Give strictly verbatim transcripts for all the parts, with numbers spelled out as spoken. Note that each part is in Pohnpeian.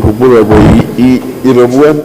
Kupwure pwe i, i, ire pwuhn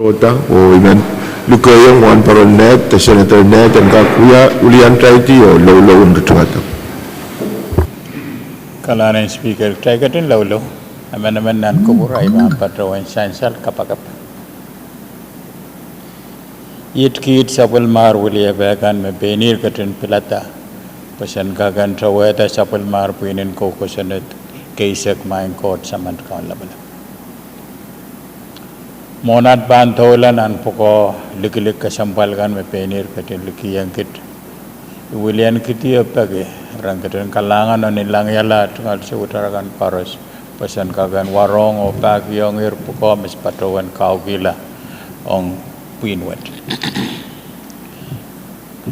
Oda, oh I men lukehiong Wahnpoaron Ned, de Senator Ned, en kak wia wilian taiti oh loulou en ritengada. Kalahngan en Speaker, kitail ketin loulou. Emenemen nan kupwur, I men patohwan sansal kapakap. Iet kiht sapwellimar wiliepehkan me pein ihr ketin pilada, pwe sen kak en towehda sapwellimar pwihn en kou kosonned keisek, Maing Koht Samat Kaun Lapalap. Mwohn at pahn doula nan pwukoa likilik kesempwal kan me pein ihr ketin likihong kit, I wiliankihdi oh peki ren ketin kalahngan oh ni langiala tungoal soutar kan koaros, pwe sen kak en warohng oh pahkihong ihr pwukoa me se patohwan kaukihla ong pwihn wet.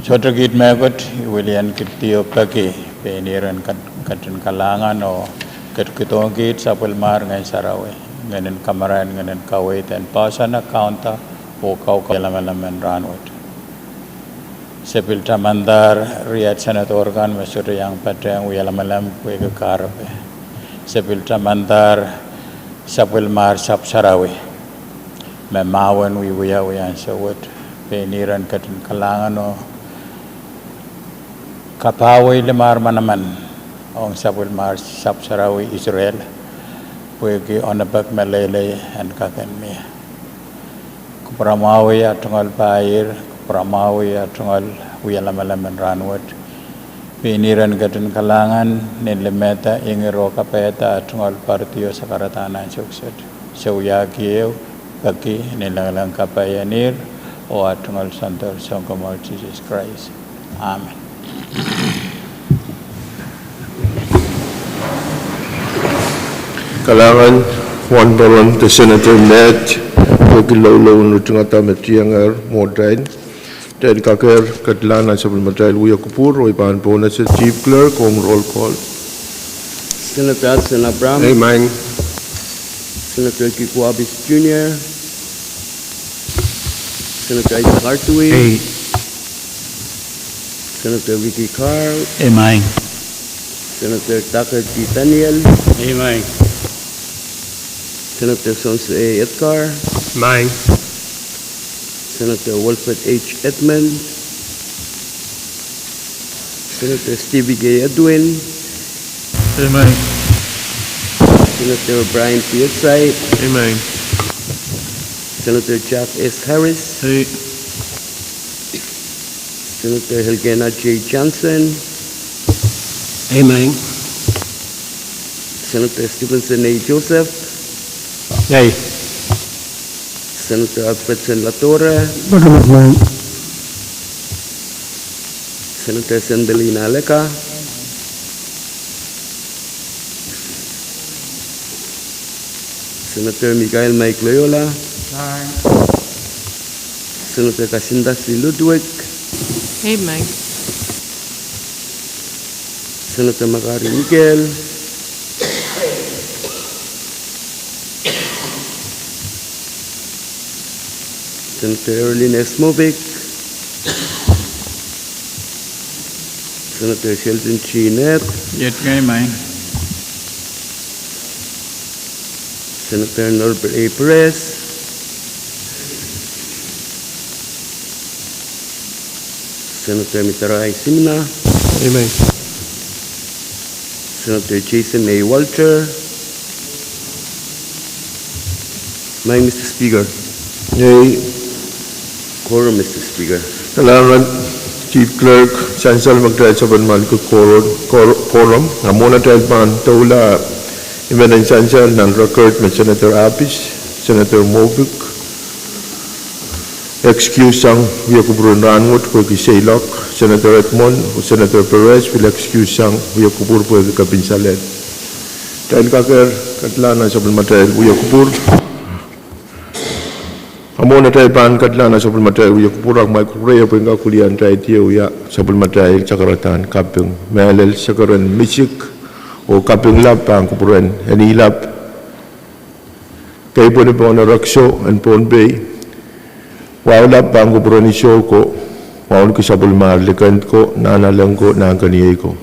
Sohte kiht mehkot, I wiliankihdi oh peki pein ihr en kat-, ketin kalahngan oh ketikihdohng kiht sapwellimar Ngehn Sarawi, Ngehn en Kamarain, Ngehn en Kaweid, en poahsoane, kaunda, oh kaukaua lamalam en rahnwet. Se pil tamandar riat senedor kan me sohte iang patehng wia lamalam pwehki kahrepe. Se pil tamandar sapwellimar sahpw sarawi me mahwen wiewia wia ansou wet. Pein ihr en ketin kalahngan oh kapahwei limar manaman ong sapwellimar sahpw sarawi Israel, pwehki onepek meleilei en kak en mie. Kupwuramwahwei ah tungoal pahier, kupwuramwahwei ah tungoal wia lamalam en rahnwet. Pein ihr en ketin kalahngan ni limehda, ingir oh kapaiada ah tungoal pwaridi oh sakaradahn ansou kiset. Se wiahki ehu peki ni lengileng kapai en ihr oh ah tungoal Soundoro Sounkomour Sises Krais. Amen. Kalahngan Wahnpoaron de Senator Ned, pwehki loulou en ritengada me tiengehr mwohtail. Kitail kakehr ketilahn nan sapwellimatail wia kupwur, oh I pahn pwonese Chief Clerk ong roll call. Senator Hudson Abraham. Ei, Maing. Senator Kiko Abis Junior. Senator Isaac Artui. Ei. Senator Ricky Carl. Ei, Maing. Senator Tucker T. Daniel. Ei, Maing. Senator Sons A. Edgar. Maing. Senator Wilfred H. Edmund. Senator Stevie K. Edwin. Ei, Maing. Senator Brian Piesait. Ei, Maing. Senator Jack S. Harris. Ei. Senator Elkena J. Johnson. Ei, Maing. Senator Stevenson A. Joseph. Ei. Senator Alfredson Ladora. Ei, Maing. Senator Sembelina Aleka. Senator Michael Mike Loyola. Ei, Maing. Senator Kasinda C. Ludwig. Ei, Maing. Senator Makari Mikel. Senator Erlin S. Moffitt. Senator Sheldon G. Nett. Iet ngehi, Maing. Senator Norbert A. Perez. Senator Mitarai Simina. Ei, Maing. Senator Jason A. Walter. Maing, Mister Speaker. Ei. Quorum, Mister Speaker. Kalahngan Chief Clerk, sansal me kitail sapwellimaniki quorum, quor-, quorum. A mwohn atail pahn doula, I men sansal nan record me Senator Abis, Senator Moffitt, excuse sang wia kupwur en rahnwet pwehki seiloak, Senator Edmund oh Senator Perez pil excuse sang wia kupwur pwehki kepin salehd. Kitail kakehr ketilahn nan sapwellimatail wia kupwur. A mwohn atail pahn ketilahn nan sapwellimatail wia kupwur, a kumwail kupwure pwe en kak wilian taiti oh wia sapwellimatail sakaradahn kaping. Mehlel, sekeren misik oh kaping lap pahn kupwuren eni lap keipweni pohn erekiso en Pohnpei. Wahu lap pahn kupwuren iso ko, wauneki sapwellimar likend ko, nahnalek ko, nahnkeniei ko.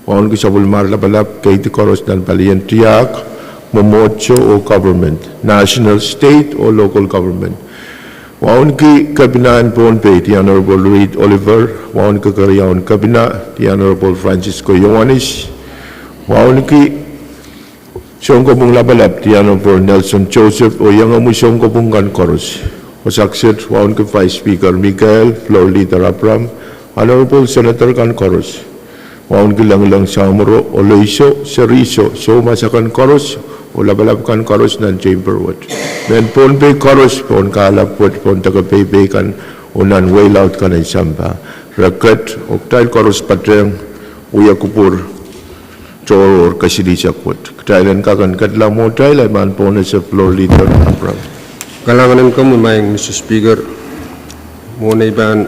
Wauneki sapwellimar lapalap, keidi koaros nan palien tiahk, mwomwohdiso oh government, national, state oh local government. Wauneki Kepina en Pohnpei, The Honorable Reed Oliver, wauneki keriaun Kepina, The Honorable Francisco Ioanis, wauneki Sounkopwung Lapalap, The Honorable Nelson Joseph, oh iengomwi sounkopwung kan koaros. Osakset, wauneki Vice Speaker Michael, Floor Leader Abraham, Honorable Senator kan koaros. Wauneki Lengileng Samworo, Oloiso, Seriso, soumas akan koaros, oh lapalap kan koaros nan chamber wet. Mehn Pohnpei koaros, pohn kahlap wet, pohn deke peipei kan, oh nan wehi laud kan en sampah. Re ket, oh kitail koaros patehng wia kupwur tohrohr kasilihsek wet. Kitail en kak en ketla mwohtail, I pahn pohnese Floor Leader Abraham. Kalahngan en komwi Maing Mister Speaker, mwohn ei pahn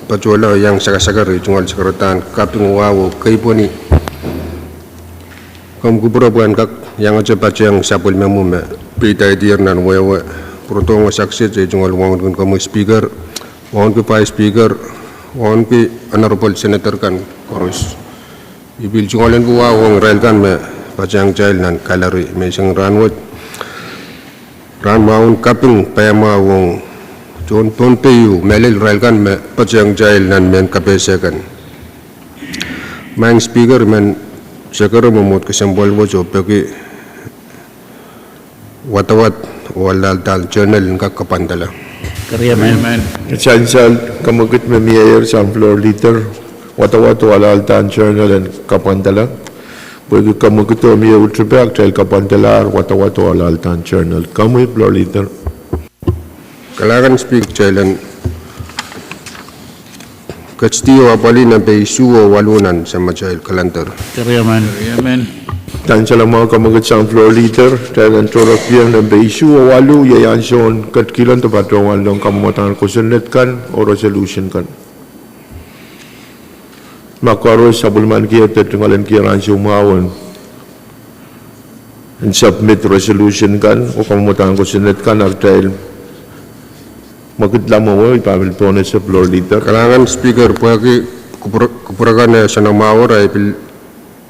patohla iang sakasakar, I tungoal sakaradahn kaping wahu oh keipweni komw kupwure pwehn kak iangete patehng sapwellimomwi me peidaidier nan wehwe. Pwurodohng osakset, I tungoal wauneki komwi Speaker, wauneki Vice Speaker, wauneki Honorable Senator kan koaros. I pil tungoal en pwuwa ong irail kan me patehng kitail nan gallery menseng rahn wet. Rahn mwahu en kaping pahmwahu ong tohn Pohnpei, mehlel irail kan me patehng kitail nan mehn kapehse kan. Maing Speaker, I men sakara mwomwohd kesempwal wet oh peki wadawad oh alahldahl journal en kak kapwandala. Sansal kemwekid me mieier sang Floor Leader, wadawad oh alahldahl journal en kapwandala. Pwehki kemwekido mie utupe, kitail kapwandalahr wadawad oh alahldahl journal. Komwi Floor Leader. Kalahngan Speaker, kitail en ketidi oh apwalih nempe isuh oh waluh nan samatail calendar. Sansal mwahu kemwekid sang Floor Leader, kitail en tohrohr nempe isuh oh waluh, iei ansoun ketikihla de patohwan lohng kamwadahn kosonned kan oh resolution kan. Ma koaros sapwellimaniki de tungoal en kihong ansou mwahu en submit resolution kan oh kamwadahn kosonned kan, a kitail mwekid lamwo, I pahn pil pohnese Floor Leader. Kalahngan Speaker, pwehki kupwure, kupwure kan e soanamwahu, I pil,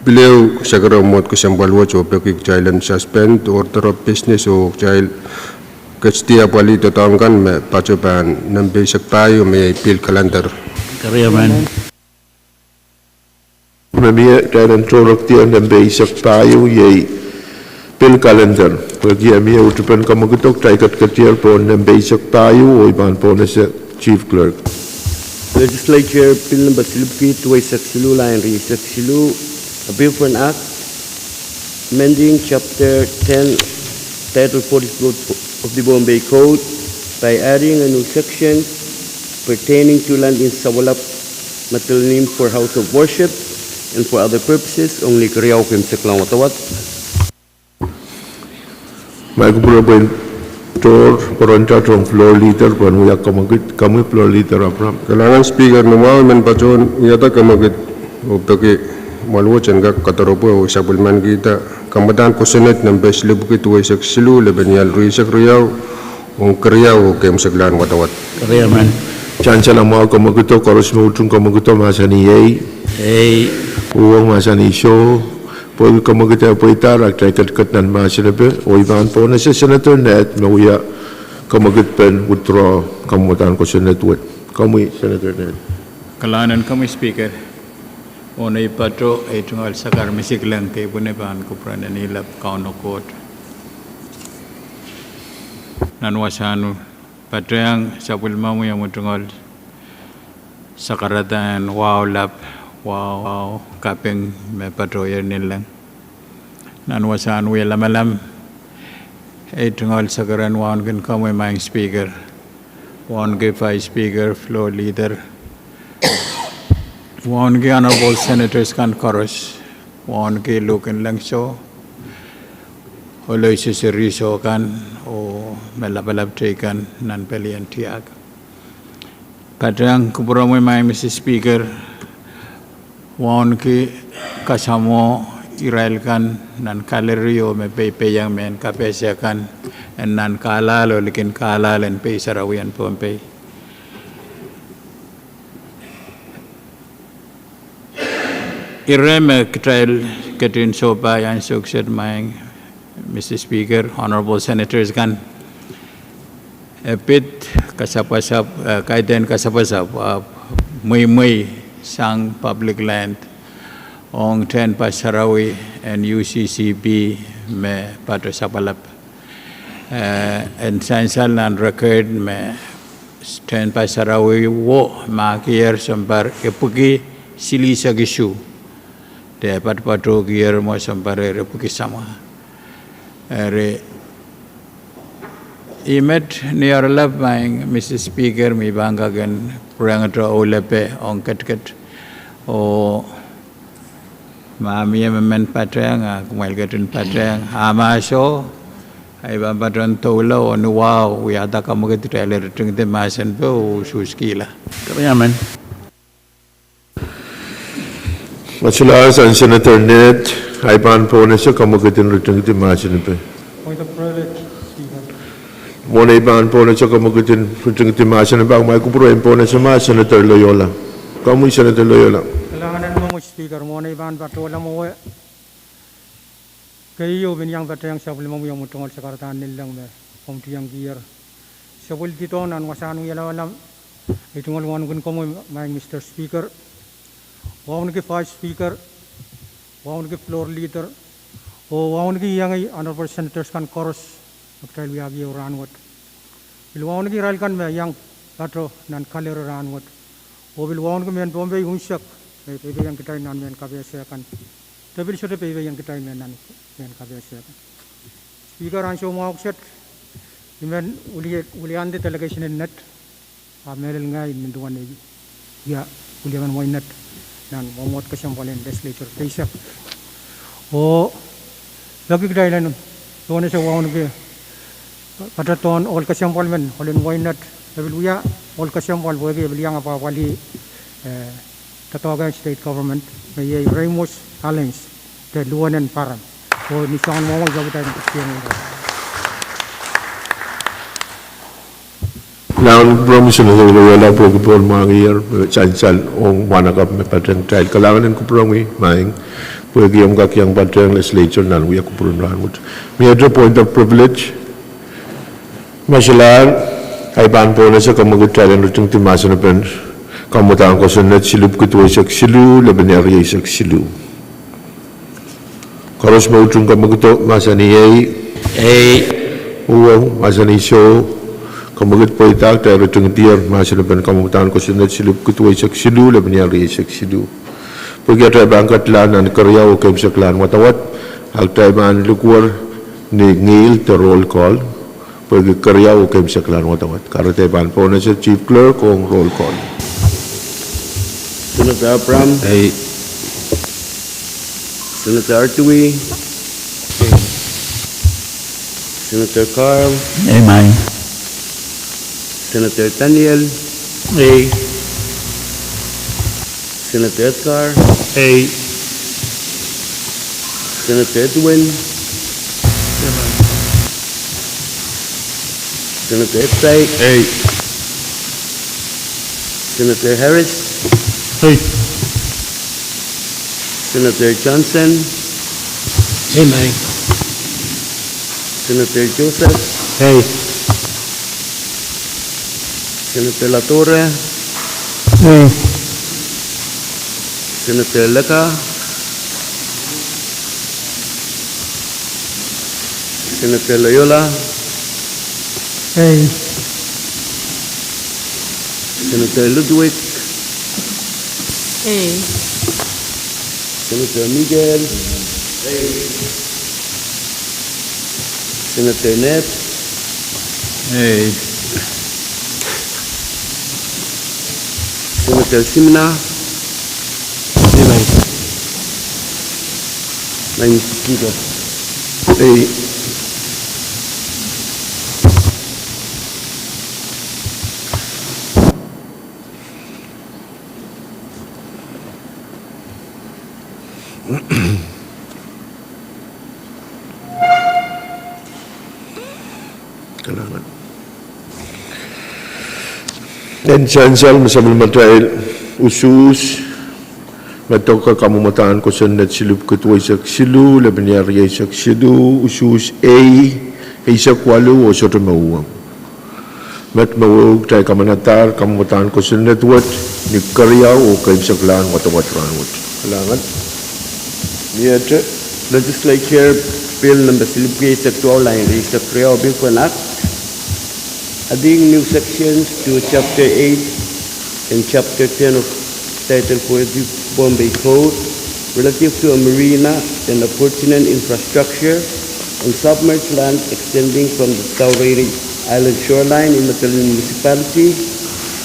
pil ehu sakara mwomwohd kesempwal wet oh peki kitail en suspend order of business oh kitail ketidi apwalih doadoahk kan me patohwan nempe eisek pahieu me iei pil calendar. Me mie kitail en tohrohr nempe eisek pahieu iei pil calendar. Pwehki e mie utupen kemwekido, kitail ketikedier pohn nempe eisek pahieu oh I pahn pohnese Chief Clerk. Legislature Bill number silipwiki duweisek siluh, lain rieisek siluh, a bill for an act amending chapter ten, title forty-four of the Pohnpei Code by adding a new section pertaining to land in Sawalap, Madolenihmw, for house of worship and for other purposes. Ong ni keriau ke mseklahng wadawad. Ma I kupwure pwehn tohr poaron tohtohn Floor Leader pwehn wia kemwekid, komwi Floor Leader Abraham. Kalahngan Speaker, ni mwahu I men patohwan wiahda kemwekid oh peki mwahl wet en kak kadaropwe oh sapwellimankihda kamwadahn kosonned nempe silipwiki duweisek siluh, lepenial rieisek riau, ong keriau oh ke mseklahng wadawad. Sansal mwahu kemwekido, koaros me utung kemwekido mahsanih ei. Uhwong mahsanih soh. Pwehki kemwekido pweida, a kitail ketiket nan mahsen epe oh I pahn pohnese Senator Ned me wia kemwekidpen withdraw kamwadahn kosonned wet. Komwi Senator Ned. Kalahngan en komwi Speaker, mwohn ei pato, I tungoal sakar misikleng, keipweni pahn kupwuren en ilap Kauno Koht. Nan wasahn patohwan sapwellimomwi omw tungoal sakaradahn wahu lap, wahu kaping me patohier ni leng. Nan wasahn wie lamalam, I tungoal sakaren wauneki komwi Maing Speaker, wauneki Vice Speaker, Floor Leader, wauneki Honorable Senators kan koaros, wauneki Luhk en Lengso, Oloiso Seriso kan, oh me lapalap teikan nan pelien tiahk. Patohwan kupwuromwi Maing Mister Speaker, wauneki kasamwo irail kan nan gallery oh me peipeiong mehn kapehse kan, en nan kahlahl oh likin kahlahl en pei sarawien Pohnpei. Ire me kitail ketin sohpai ansou kiset, Maing Mister Speaker, Honorable Senators kan, E pid kasapwasap, eh, kaidehn kasapwasap, ah, mweimwei sang public land ong tehnpas sarawi en U C C B me pato sapwalap. Eh, en sansal nan record me tehnpas sarawi wo mahkier sounpar epwiki silihsek isuh. De patopatohkier mwo sounpar epwiki samwa. Eri, I met ni oaralap, Maing Mister Speaker, me I pahn kak en pwurehngete ohlepe ong ketiket. Oh ma mie me men patehng, a kumwail ketin patehng, a ma soh, ahi pahn patohwan doula oh ni wahu wiahda kamwekid, kitail en ritingdi mahsen pe oh usuhskihla. Keriamen. Masulahr sang Senator Ned, ahi pahn pohnese kamwekid en ritingdi mahsen pe. Point of privilege, Speaker. Mwohn ei pahn pohnese kamwekid en ritingdi mahsen pe, kumwail kupwure en pohnese ma Senator Loyola. Komwi Senator Loyola. Kalahngan en mwomwe Speaker, mwohn ei pahn patohla mwowe. Keieu pil iang patehng sapwellimomwi omw tungoal sakaradahn nilleng me komw tiengkier. Sapwellido nan wasahn wialawalam, ei tungoal wauneki komwi, Maing Mister Speaker, wauneki Vice Speaker, wauneki Floor Leader, oh wauneki iengei Honorable Senators kan koaros me kitail wiahki ehu rahnwet. Pil wauneki irail kan me iang pato nan kalehre rahnwet. Oh pil wauneki mehn Pohnpei unsek me peipehiong kitail nan mehn kapehse kan. De pil sohte peipehiong kitail mehn nan mehn kapehse kan. Speaker, ansou mwahu kiset I men wiliandi delegation en Ned, a mehlel ngehi I men duwen ei wia wiliamen wehin Ned nan mwomwohd kesempwal en legislature keisek. Oh peki kitail en pohnese wauneki patohdohn ohl kesempwal men ohlen wehin Ned, e pil wia ohl kesempwal pwehki e pil iang apwahpwalih, eh, doadoahk en state government me iei Reimws Allens de Luenen Param. Oh ni soangen mwomwohd I peki kitail en kak tiengkier. Kalahngan en kupwuromwi Senator Loyola pwehki pwon mwahngihier me sansal ong mwahnakapw me patehng kitail. Kalahngan en kupwuromwi Maing pwehki omw kak iang patehng legislature nan wia kupwuren rahnwet. Miehte point of privilege. Masulahr, ahi pahn pohnese kamwekid kitail en ritingdi mahsen pen kamwadahn kosonned siluh pwukat duweisek siluh, lepin ehu rieisek siluh. Koaros me utung kamwekido mahsanih ei. Ei. Uhwong mahsanih soh. Kamwekid pweida, kitail ritingdier mahsen pen kamwadahn kosonned siluh pwukat duweisek siluh, lepin ehu rieisek siluh. Pwehki atail pahn kedlahng nan keriau oh keimwseklahn wadawad, a kitail pahn likwer ni ngihl de roll call. Pwehki keriau oh keimwseklahn wadawad. Kahrehda I pahn pohnese Chief Clerk ong roll call. Senator Abraham. Ei. Senator Artui. Senator Carl. Ei, Maing. Senator Daniel. Ei. Senator Edgar. Ei. Senator Edwin. Ei, Maing. Senator Epstein. Ei. Senator Harris. Ei. Senator Johnson. Ei, Maing. Senator Joseph. Ei. Senator Latorre. Ei. Senator Lega. Senator Loyola. Ei. Senator Ludwig. Ei. Senator Miguel. Ei. Senator Ned. Ei. Senator Simina. Ei, Maing. Maing Speaker. Ei. Kalahngan. En sansal me sapwellimatail usuhs me doke kamwadahn kosonned siluh pwukat duweisek siluh, lepin ehu rieisek siluh, usuhs ei, eisek waluh oh sohte me uhwong. Met me wehwehki kitail kamanadahr kamwadahn kosonned wet ni keriau oh keimwseklahn wadawad rahnwet. Kalahngan. Miehte Legislature Bill number silipwiki eisek duwau, line eisek riau, pil pwehn act, adding new sections to chapter eight and chapter ten of title forty Pohnpei Code relative to a marina and appurtenant infrastructure on submerged land extending from the Tauriri Island shoreline in Madolen Municipality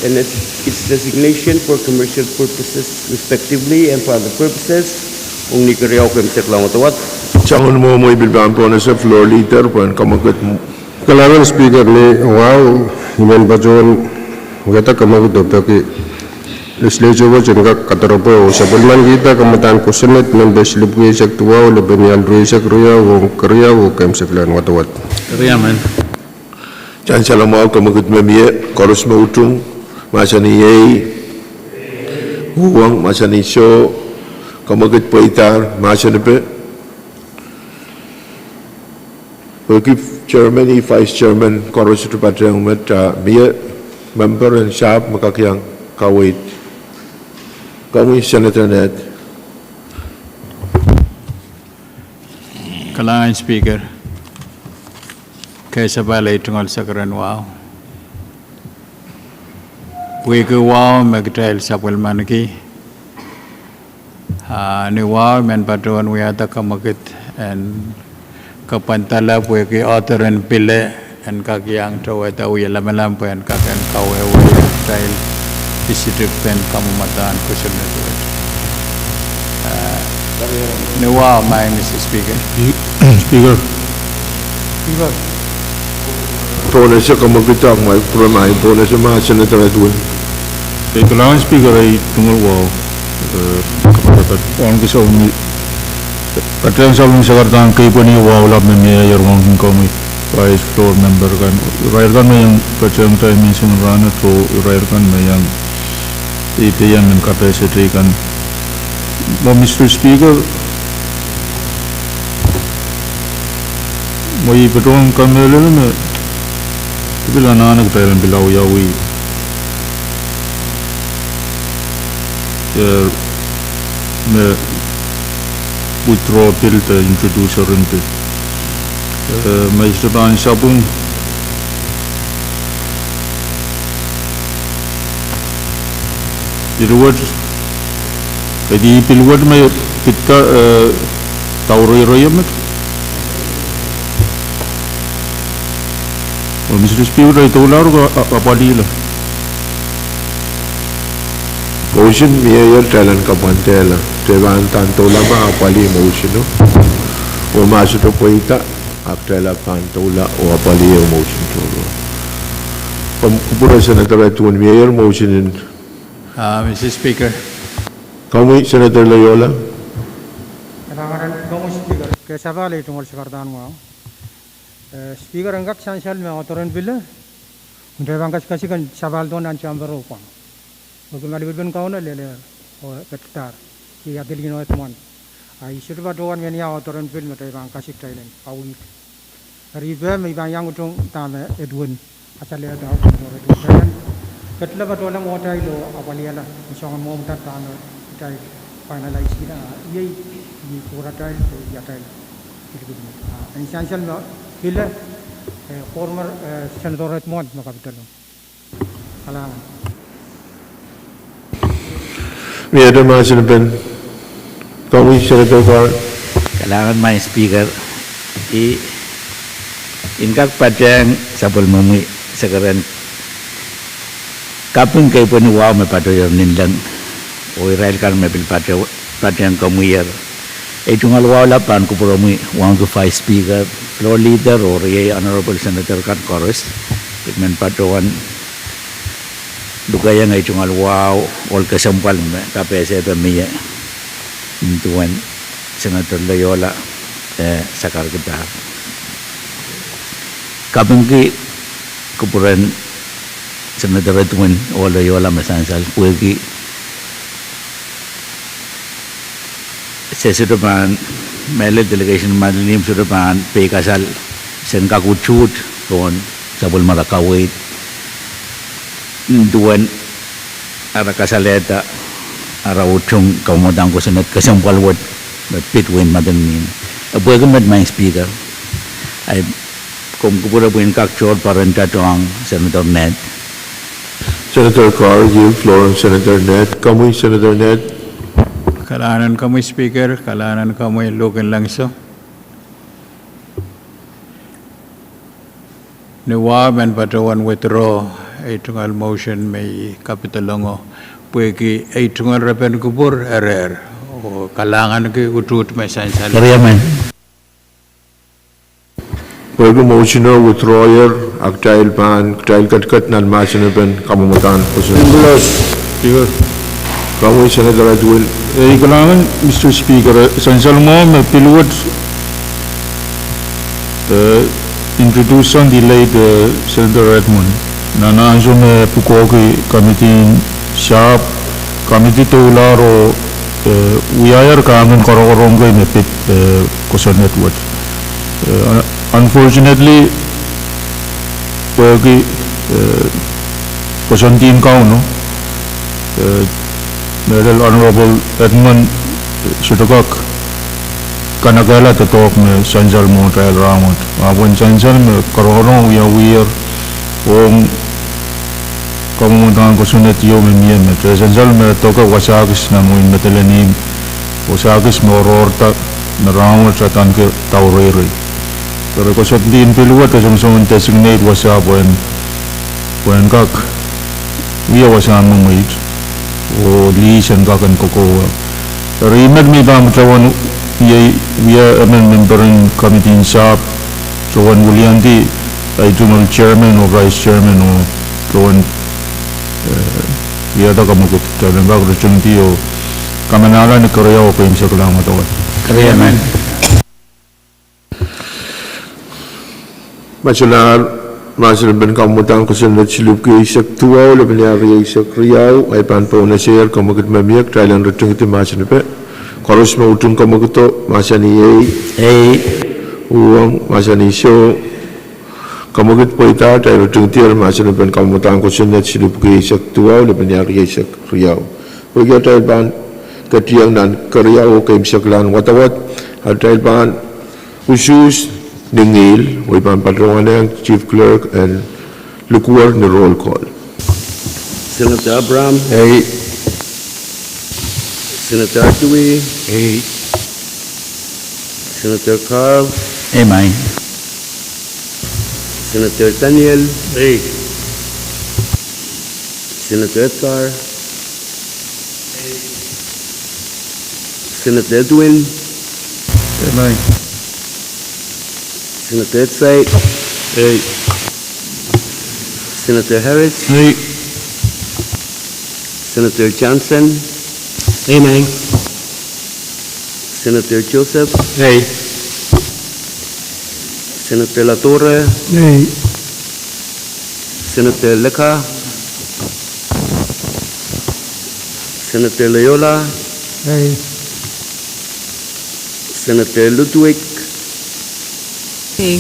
and its, its designation for commercial purposes respectively and for other purposes. Ong ni keriau keimwseklahn wadawad. Soangen mwohmw, I pil pahn pohnese floor leader pwehn kamwekid. Kalahngan Speaker, ni wahu I men patohwan wiahda kamwekid oh peki Legislature wet en kak kadoaropwe oh sapwellimanikihda kamwadahn kosonned nempe silipwiki eisek duwau, lepeni alu rieisek riau, ong keriau oh keimwseklahn wadawad. Riamen. Sansal mwahu, kamwekid me mie, koaros me utung, mahsanih iei, uhwong, mahsanih soh, kamwekid pweidahr, mahsanipe. Pwehki chairman, ih vice chairman, koaros sohte patehng met, a mie member en sahpw me kak iang kaweid. Komwi Senator Ned. Kalahngan Speaker. Kehlail tungoal sakaren wahu. Pwehki wahu me kitail sapwellimaniki, a ni wahu I men patohwan wiahda kamwekid en kapwandala pwehki author en pil en kak iang towehda wia lamalam pwehn kak en kawehwehiong kitail isitik pen kamwadahn kosonned wet. Ni wahu, Madam Speaker. Speaker. Pohnese kamwekid ahpw ma I pwurehng pohnese ma Senator Edwin. Kalahngan Speaker, ei tungoal wahu, eh, kapatapat ong kisou ni patehng sapwellime sakaradahn kepwehn wahu lap me mie ier ong komwi vice floor member kan, irail kan me iang patehng time en song rahnwet oh irail kan me iang ideian men kapehse teikan. Mwo Mister Speaker, mwo I patohwan kamehlele me I pil anahne kitail en pil awiawi, eh, me withdraw pil de introduce rin pil. Eh, ma I sohte pahn sapwung, ire wet, kaidehn pil wet me pid ka, eh, Tauriri met. Oh Mister Speaker, I doula re ka, a, apwalihla. Motion mie ier, kitail en kapwandehla. Kitail pahn doula ma apwalih motion o. Oh ma sohte pweida, a kitail pahn doula oh apwalih motion tohrohr. Komw kupwure Senator Edwin, mie ier motion en. Ah, Mister Speaker. Komwi Senator Loyola. Kalahngan Speaker, kehlail tungoal sakaradahn wahu. Eh, Speaker, en kak sansal me author en pil, kitail pahn kasikasik en sapahl doh nan chamber o pwang. Pwehki ma lipilipil en Kauno lelehr oh ketidahr, iei Adelino Edmond. A I sohte patohwan men ia author en pil me kitail pahn kasik kitail en kawih. Eri I pehm me I pahn iang utung dahme Edwin kasalehda, author en pil, ketidohr patohla mwohtail oh apwalihala ni soangen mwohmw da dahme kitail finalize-kihda, a iei, iei pwuratail oh iatail. Ah, en sansal me pil, eh, former, eh, Senator Edmond me kapitalo. Kalahngan. Miehte mahsen pen, komwi Senator Kar. Kalahngan Madam Speaker, I, I en kak patehng sapwellimomwi sakaren kaping kepwehn wahu me patohier Ninleng oh irail kan me pil pate-, patehng komwiher. Ei tungoal wahu lap pahn kupwuromwi wauneki Vice Speaker, Floor Leader oh riei Honorable Senator kan koaros, pil men patohwan lukehiong ei tungoal wahu ohl kesempwal me kapehse pwe mie nin duwen Senator Loyola, eh, sakarkidahr. Kapingki kupwuren Senator Edwin oh Loyola me sansal pwehki se sohte pahn, mehlel delegation Madolenihmw sohte pahn peikasal sen kak utuht pohn sapwellimada kaweid. Duwen ara kasalehda ara utung kamwadang kosonned kesempwal wet me pid wehin Madolenihmw. Pwehki met, Madam Speaker, ahi, komw kupwure pwihn kak tohr peren doadoahk Senator Ned. Senator Carr, give floor on Senator Ned. Komwi Senator Ned. Kalahngan en komwi Speaker, kalahngan en komwi Luhk en Lengso. Ni wa men patohwan withdraw ei tungoal motion me I kapidelong, pwehki ei tungoal repen kupwur erehr, oh kalahnganki utuht me sansal. Koaruhie men. Pwehki motion o withdraw-ier, a kitail pahn, kitail ketiket nan mahsen en kamwadang kosonned. Speaker. Komwi Senator Edwin. Ei, kalahngan Mister Speaker, eh, sansal mwo me pil wet, eh, introduce-ong the late, eh, Senator Edmund. Nan ansou me pwukoahki committee en sahpw, committee doulahr oh, eh, wiahier kahmw en korokorong kei me pid, eh, kosonned wet. Eh, unfortunately, pwehki, eh, koasoandi en Kauno, eh, mehlel Honorable Edmund, eh, sohte kak kanekehla doadoahk me sansal mwo atail rahnwet. Ahpw en sansal me korokorong wiawiher ong kamwadang kosonned ieu me mie met. E sansal me doke wasa kis nan wehin Madolenihmw, wasa kis me oaroahrda me rahnwet adaneki dau reirei. Eri koasoandi en pil wet e songosong en designate wasa pwehn, pwehn kak wia wasahn mwemweit oh lease en kak en kokohwa. Eri met me I pahn patohwan, iei wia emen member en committee en sahpw, patohwan wiliandi ei tungoal chairman oh vice chairman oh patohwan, eh, wiahda kamwekid, kitail en kak ritingdi oh kamanahla ni keriau oh keimwseklahn wadawad. Koaruhie men. Ma solahr mahsen en kamwadang kosonned silipwki eisek duwau, lepin ehu rieisek riau, ahi pahn bonus-ehr kamwekid me mie, kitail en ritingdi mahsen epe. Koaros me utung kamwekido, mahsanih ei. Ei. Uhwong, mahsanih soh. Kamwekid pweida, kitail ritingdier mahsen en kamwadang kosonned silipwki eisek duwau, lepin ehu rieisek riau. Pwehki atail pahn ketiong nan keriau oh keimwseklahn wadawad, atail pahn usuhs ni ngihl, oh I pahn patohwanehng Chief Clerk en likwer ni roll call. Senator Abraham. Ei. Senator Adui. Ei. Senator Carl. Ei, Madam. Senator Daniel. Ei. Senator Edgar. Senator Edwin. Ei, Madam. Senator Etsai. Ei. Senator Harris. Ei. Senator Johnson. Ei, Madam. Senator Joseph. Ei. Senator Latore. Ei. Senator Leka. Senator Loyola. Ei. Senator Ludwig. Ei.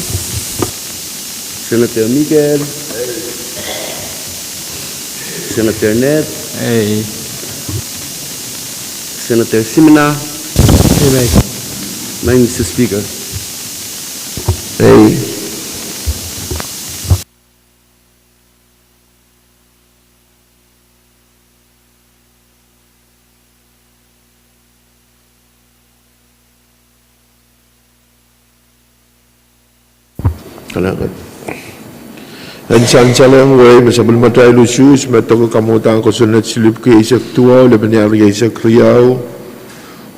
Senator Miguel. Senator Ned. Ei. Senator Simina. Ei, Madam. Madam Speaker. Ei. Kalahngan. En sansalehng wehi me sapwellimatail usuhs me doke kamwadang kosonned silipwki eisek duwau, lepin ehu rieisek riau,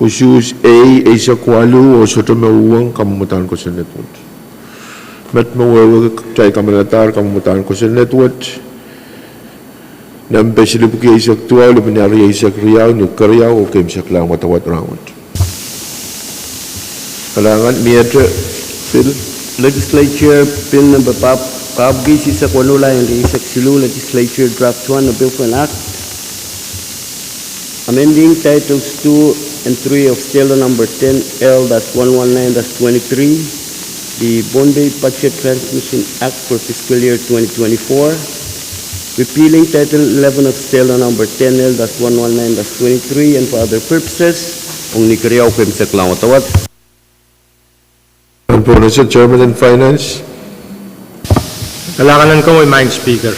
usuhs ei, eisek waluh, oh sohte me uhwong kamwadang kosonned wet. Met me wehwehki kitail kamanadahr kamwadang kosonned wet, nempe silipwki eisek duwau, lepin ehu rieisek riau, ni keriau oh keimwseklahn wadawad rahnwet. Kalahngan, miehte bill. Legislature Bill Number pahpwiki eisek weneu lel rieisek siluh, Legislature Draft One, a Bill for an Act amending Titles two and three of Schedule Number ten L dash one one nine dash twenty-three, the Pohnpei Budget Transmission Act for fiscal year twenty twenty-four. repealing Title eleven of Stella number ten L dash one one nine dash twenty-three and for other purposes. Ong ni keriau keimwseklahn wadawad. Pahn pohnese Chairman en Finance. Kalahngan en komwi, Madam Speaker.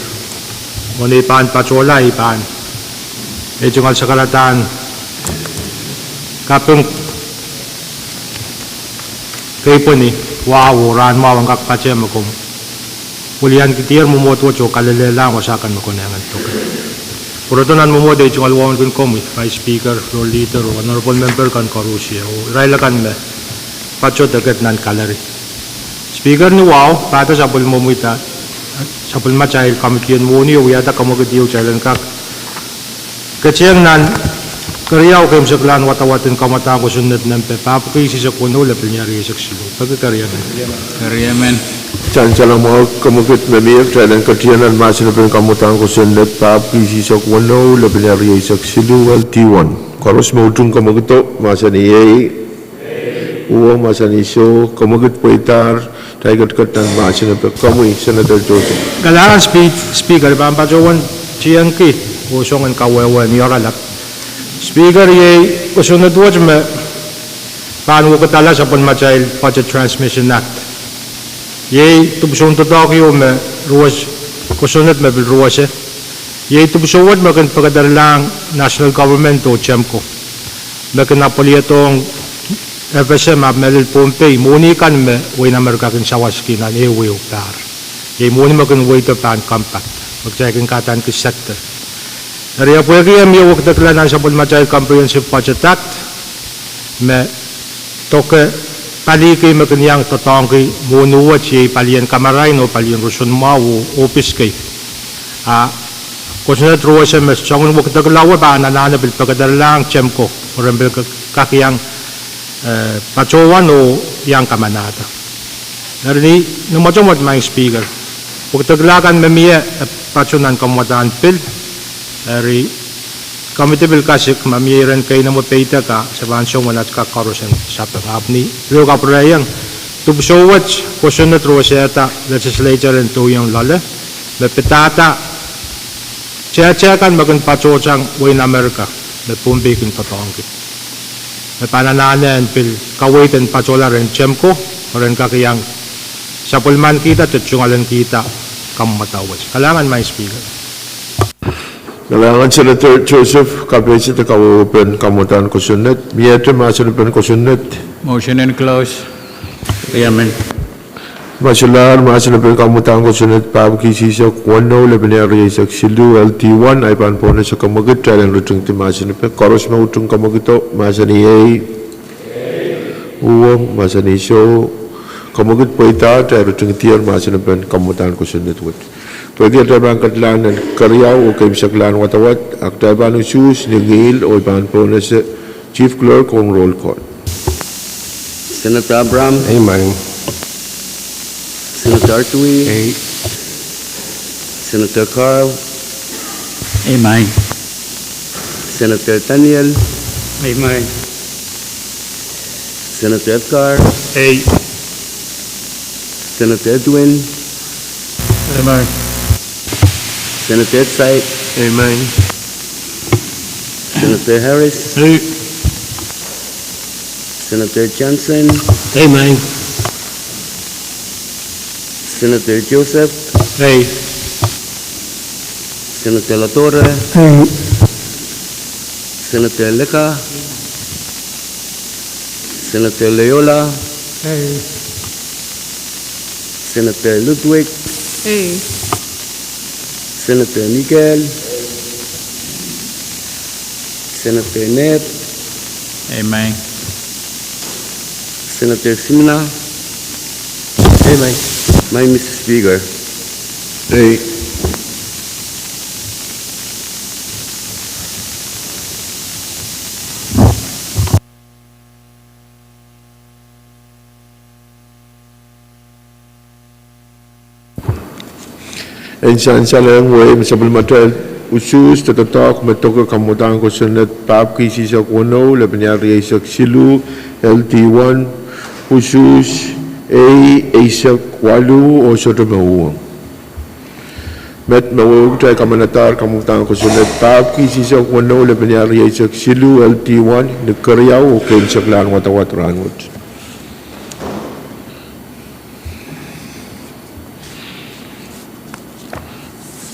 Mwohn ei pahn patohla, ei pahn, ei tungoal sakaradahn kaping keipweni wahu, rahn mwahu en kak patehng me komw wiliankihdier mwomwohd wet oh kalelehla wasa kan me konehng en doke. Pwurodo nan mwomwohd ei tungoal wauneki komwi, Vice Speaker, Floor Leader, oh Honorable Member kan koaros, oh irail akan me patohdo nan gallery. Speaker, ni wahu pahda sapwellimomwi, sapwellimatail komiti en mwohni oh wiahda kamwekid ieu kitail en kak ketehng nan keriau keimwseklahn wadawad en kamwadahn kosonned nempe pahpwiki isihsek weneu, lepin riau eisek siluh. Peki keriemen. Keriemen. Sansal mwahu kamwekid me mie kitail en ketihong nan mahsen pen kamwadahn kosonned pahpwiki isihsek weneu, lepin riau eisek siluh, L D one. Koaros me utung kamwekido, mahsanih ei. Uhwong, mahsanih soh. Kamwekid pweidahr, kitail ketiket nan mahsen pen komwi, Senator Joseph. Kalahngan Spe-, Speaker, I pahn patohwan tiengki oh song en kawehwe ni oaralap. Speaker, iei kosonned wet me pahn wekidala sapwellimatail Budget Transmission Act. Iei dipwisoun doadoahk ieu me ruwes, kosonned me pil ruwese. Iei dipwisou wet me kin pekederlahng national government oh Temko, me kin apwalihdohng FSM ahpw mehlel Pohnpei mwohni kan me wehin Amerika kin sawaski nan ehuehu pahr. Iei mwohni me kin wehdo pahn compact, me kitail kin kahdaneki sector. Eri e pwehki e mie wekidekla nan sapwellimatail Comprehensive Budget Act, me doke paliki me kin iang doadoahngki mwohni wet, iei palien kamarain oh palien roson mwahu oh ohpis kei. A kosonned ruwese me soangen wekidekla wet pahn anahne pil pekederlahng Temko, pwe ren pil kak iang, eh, patohwan oh iang kamanahda. Eri ni, ni mwotomwot, Madam Speaker, wekidekla kan me mie, eh, patoh nan kamwadahn pil. Eri komiti pil kasik ma mie iren keinemwe peidek, a se pahn song wen at kak koaros en sapeng. Ahpw ni, pil kapwurehiong, dipwisou wet kosonned ruwesehda legislature en Dohiong loale, me pidada tehtehkan me kin patohsang wehin Amerika, me Pohnpei kin doadoahngki, me pahn anahne en pil kaweid en patohla rehn Temko, pwe ren kak iang sapwellimanikihda de tungoalenkihda kamwadau wet. Kalahngan, Madam Speaker. Kalahngan Senator Joseph, kapeisada kawehwe pen kamwadahn kosonned, miehte mahsen pen kosonned. Motion en close. Riamen. Ma solahr mahsen pen kamwadahn kosonned pahpwiki isihsek weneu, lepin riau eisek siluh, L D one, I pahn pohnese kamwekid kitail en ritingdi mahsen pen. Koaros me utung kamwekido, mahsanih ei. Uhwong, mahsanih soh. Kamwekid pweidahr, kitail ritingdier mahsen pen kamwadahn kosonned wet. Pwehki atail pahn ketilahng nan keriau oh keimwseklahn wadawad, a kitail pahn usuhs ni ngihl oh I pahn pohnese Chief Clerk ong roll call. Senator Abraham. Ei, Maing. Senator Artui. Ei. Senator Carl. Ei, Maing. Senator Daniel. Ei, Maing. Senator Edgar. Ei. Senator Edwin. Ei, Maing. Senator Etsait. Ei, Maing. Senator Harris. Ei. Senator Johnson. Ei, Maing. Senator Joseph. Ei. Senator Latore. Ei. Senator Leka. Senator Leola. Ei. Senator Ludwig. Ei. Senator Miguel. Senator Ned. Ei, Maing. Senator Simina. Ei, Maing. Maing, Mister Speaker. Ei. En sansal ong wehi me sapwellimatail usuhs de doadoahk me doke kamwadahn kosonned pahpwiki isihsek weneu, lepin riau eisek siluh, L D one, usuhs ei, eisek waluh oh sohte me uhwong. Met me wehwehki kitail kamanadahr kamwekid en kosonned, pahpwiki isihsek weneu, lepin iar rieisek siluh, L T one, ni keriau oh keimwseklahn wadawad rahnwet.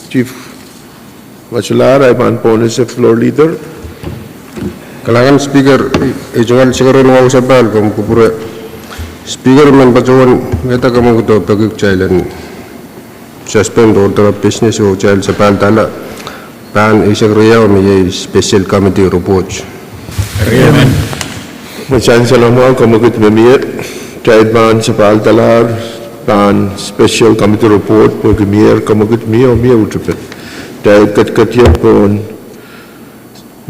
Chief Masulahr, I pahn pohnese Floor Leader. Kalahngan Speaker, ei tungoal sekeren wahu sapahl komw kupwure. Speaker, I men patohwan wiahda kamwekid oh peki kitail en suspend order of business oh kitail sapahl dahla pahn eisek riau me iei special committee report. Agreement. Me sansal mwahu kamwekid me mie, kitail pahn sapahl dahla pahn special committee report pwehki mie kamwekid mie oh mie utupen. Kitail ketiket ie pohn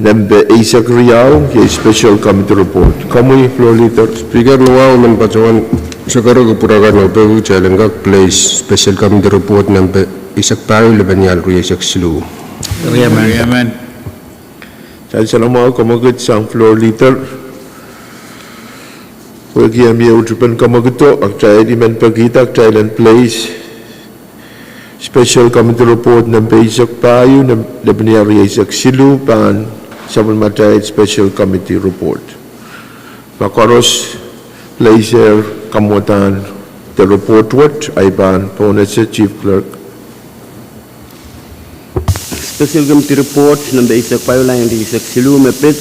nempe eisek riau, iei special committee report. Komwi Floor Leader. Speaker, ni wahu men patohwan sekeren kupwure kan oh peki kitail en kak place special committee report nempe eisek pahieu, lepin ial rieisek siluh. Agreement. Sansal mwahu kamwekid sang Floor Leader. Pwehki e mie utupen kamwekido, a kitail I men pekihda kitail en place special committee report nempe eisek pahieu, lepin ial rieisek siluh pahn sapwellimatail special committee report. Ma koaros place kamwadahn de report wet, I pahn pohnese Chief Clerk. Special Committee Report nempe eisek pahieu, lain rieisek siluh me pid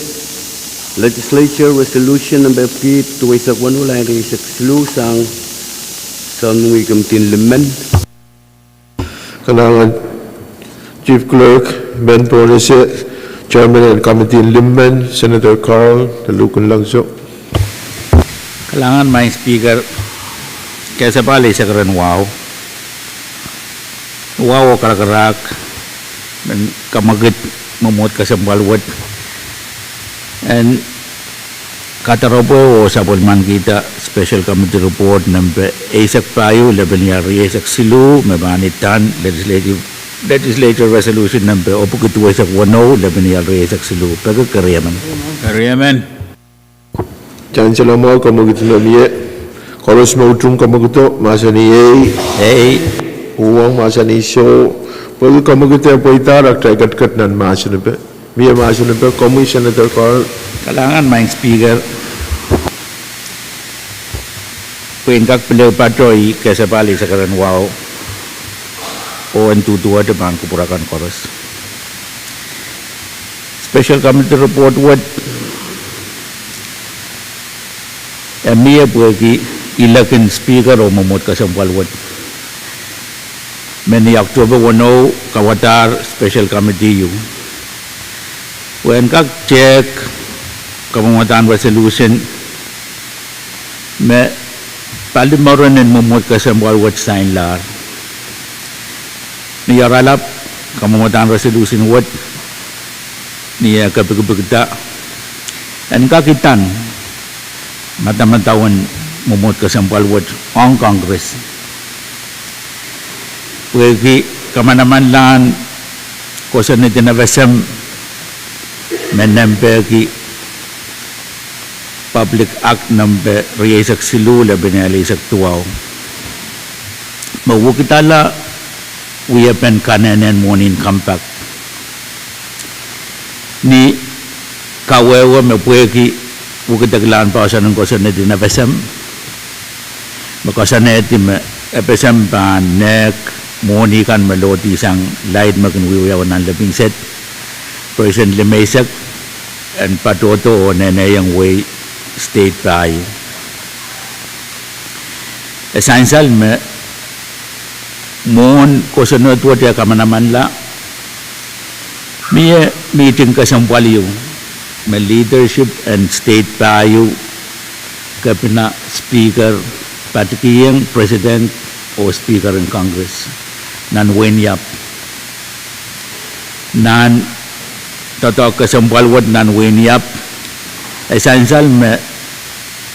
Legislature Resolution nempe epwiki duweisek weneu, lain rieisek siluh, sang Sounmwengih Committee en Limmen. Kalahngan Chief Clerk, I men pohnese Chairman en Committee en Limmen, Senator Carl Lukun-Langso. Kalahngan Maing Speaker, kesepahl eisek ren wahu. Wahu oh karakarahk, men kamwekid mwomwohd kesempwal wet en kadoaropwe oh sapwellimanikihda special committee report nempe eisek pahieu, lepin ial rieisek siluh, me pahn idahn legislative, legislature resolution nempe epwiki duweisek weneu, lepin ial rieisek siluh. Peki, keriemen. Keriemen. Sansal mwahu kamwekid me mie, koaros me utung kamwekido, mahsanih ei. Ei. Uhwong, mahsanih soh. Pwehki kamwekid e pweidahr, a kitail ketiket nan mahsanipe. Mie mahsanipe, komwi Senator Carl. Kalahngan Maing Speaker, pwe en kak pil ehu patoh, ih kesepahl eisek ren wahu, oh en duduwehte pahn kupwure kan koaros. Special Committee Report wet e mie pwehki ilekin Speaker oh mwomwohd kesempwal wet, me ni October weneu kauwadahr Special Committee ieu, pwe en kak tehk kamwomwadahn resolution me pali mouren en mwomwohd kesempwal wet sainlahr. Ni oaralap kamwomwadahn resolution wet, ni eh kepikipikda, en kak idahn madamadau en mwomwohd kesempwal wet ong Congress, pwehki kamanamanlahn kosonned en FSM me nempehki Public Act nempe rieisek siluh, lepin ial eisek duwau, me wekidala wiepen kanehnen mwohnin compact. Ni kawehwe me pwehki wekideklahn poahsoan en kosonned en FSM, me koasoanehdi me FSM pahn nehk mwohni kan me lohdi sang laid me kin wiewiawi nan lepin sed, percent limeisek, en patohdo oh neneiong wehi state pahieu. E sansal me mwohn kosonned wet e kamanamanla, mie mihting kesempwal ieu me leadership en state pahieu, Kepina, Speaker, patikihong President oh Speaker en Congress nan wehin Iap. Nan doadoahk kesempwal wet nan wehin Iap, e sansal me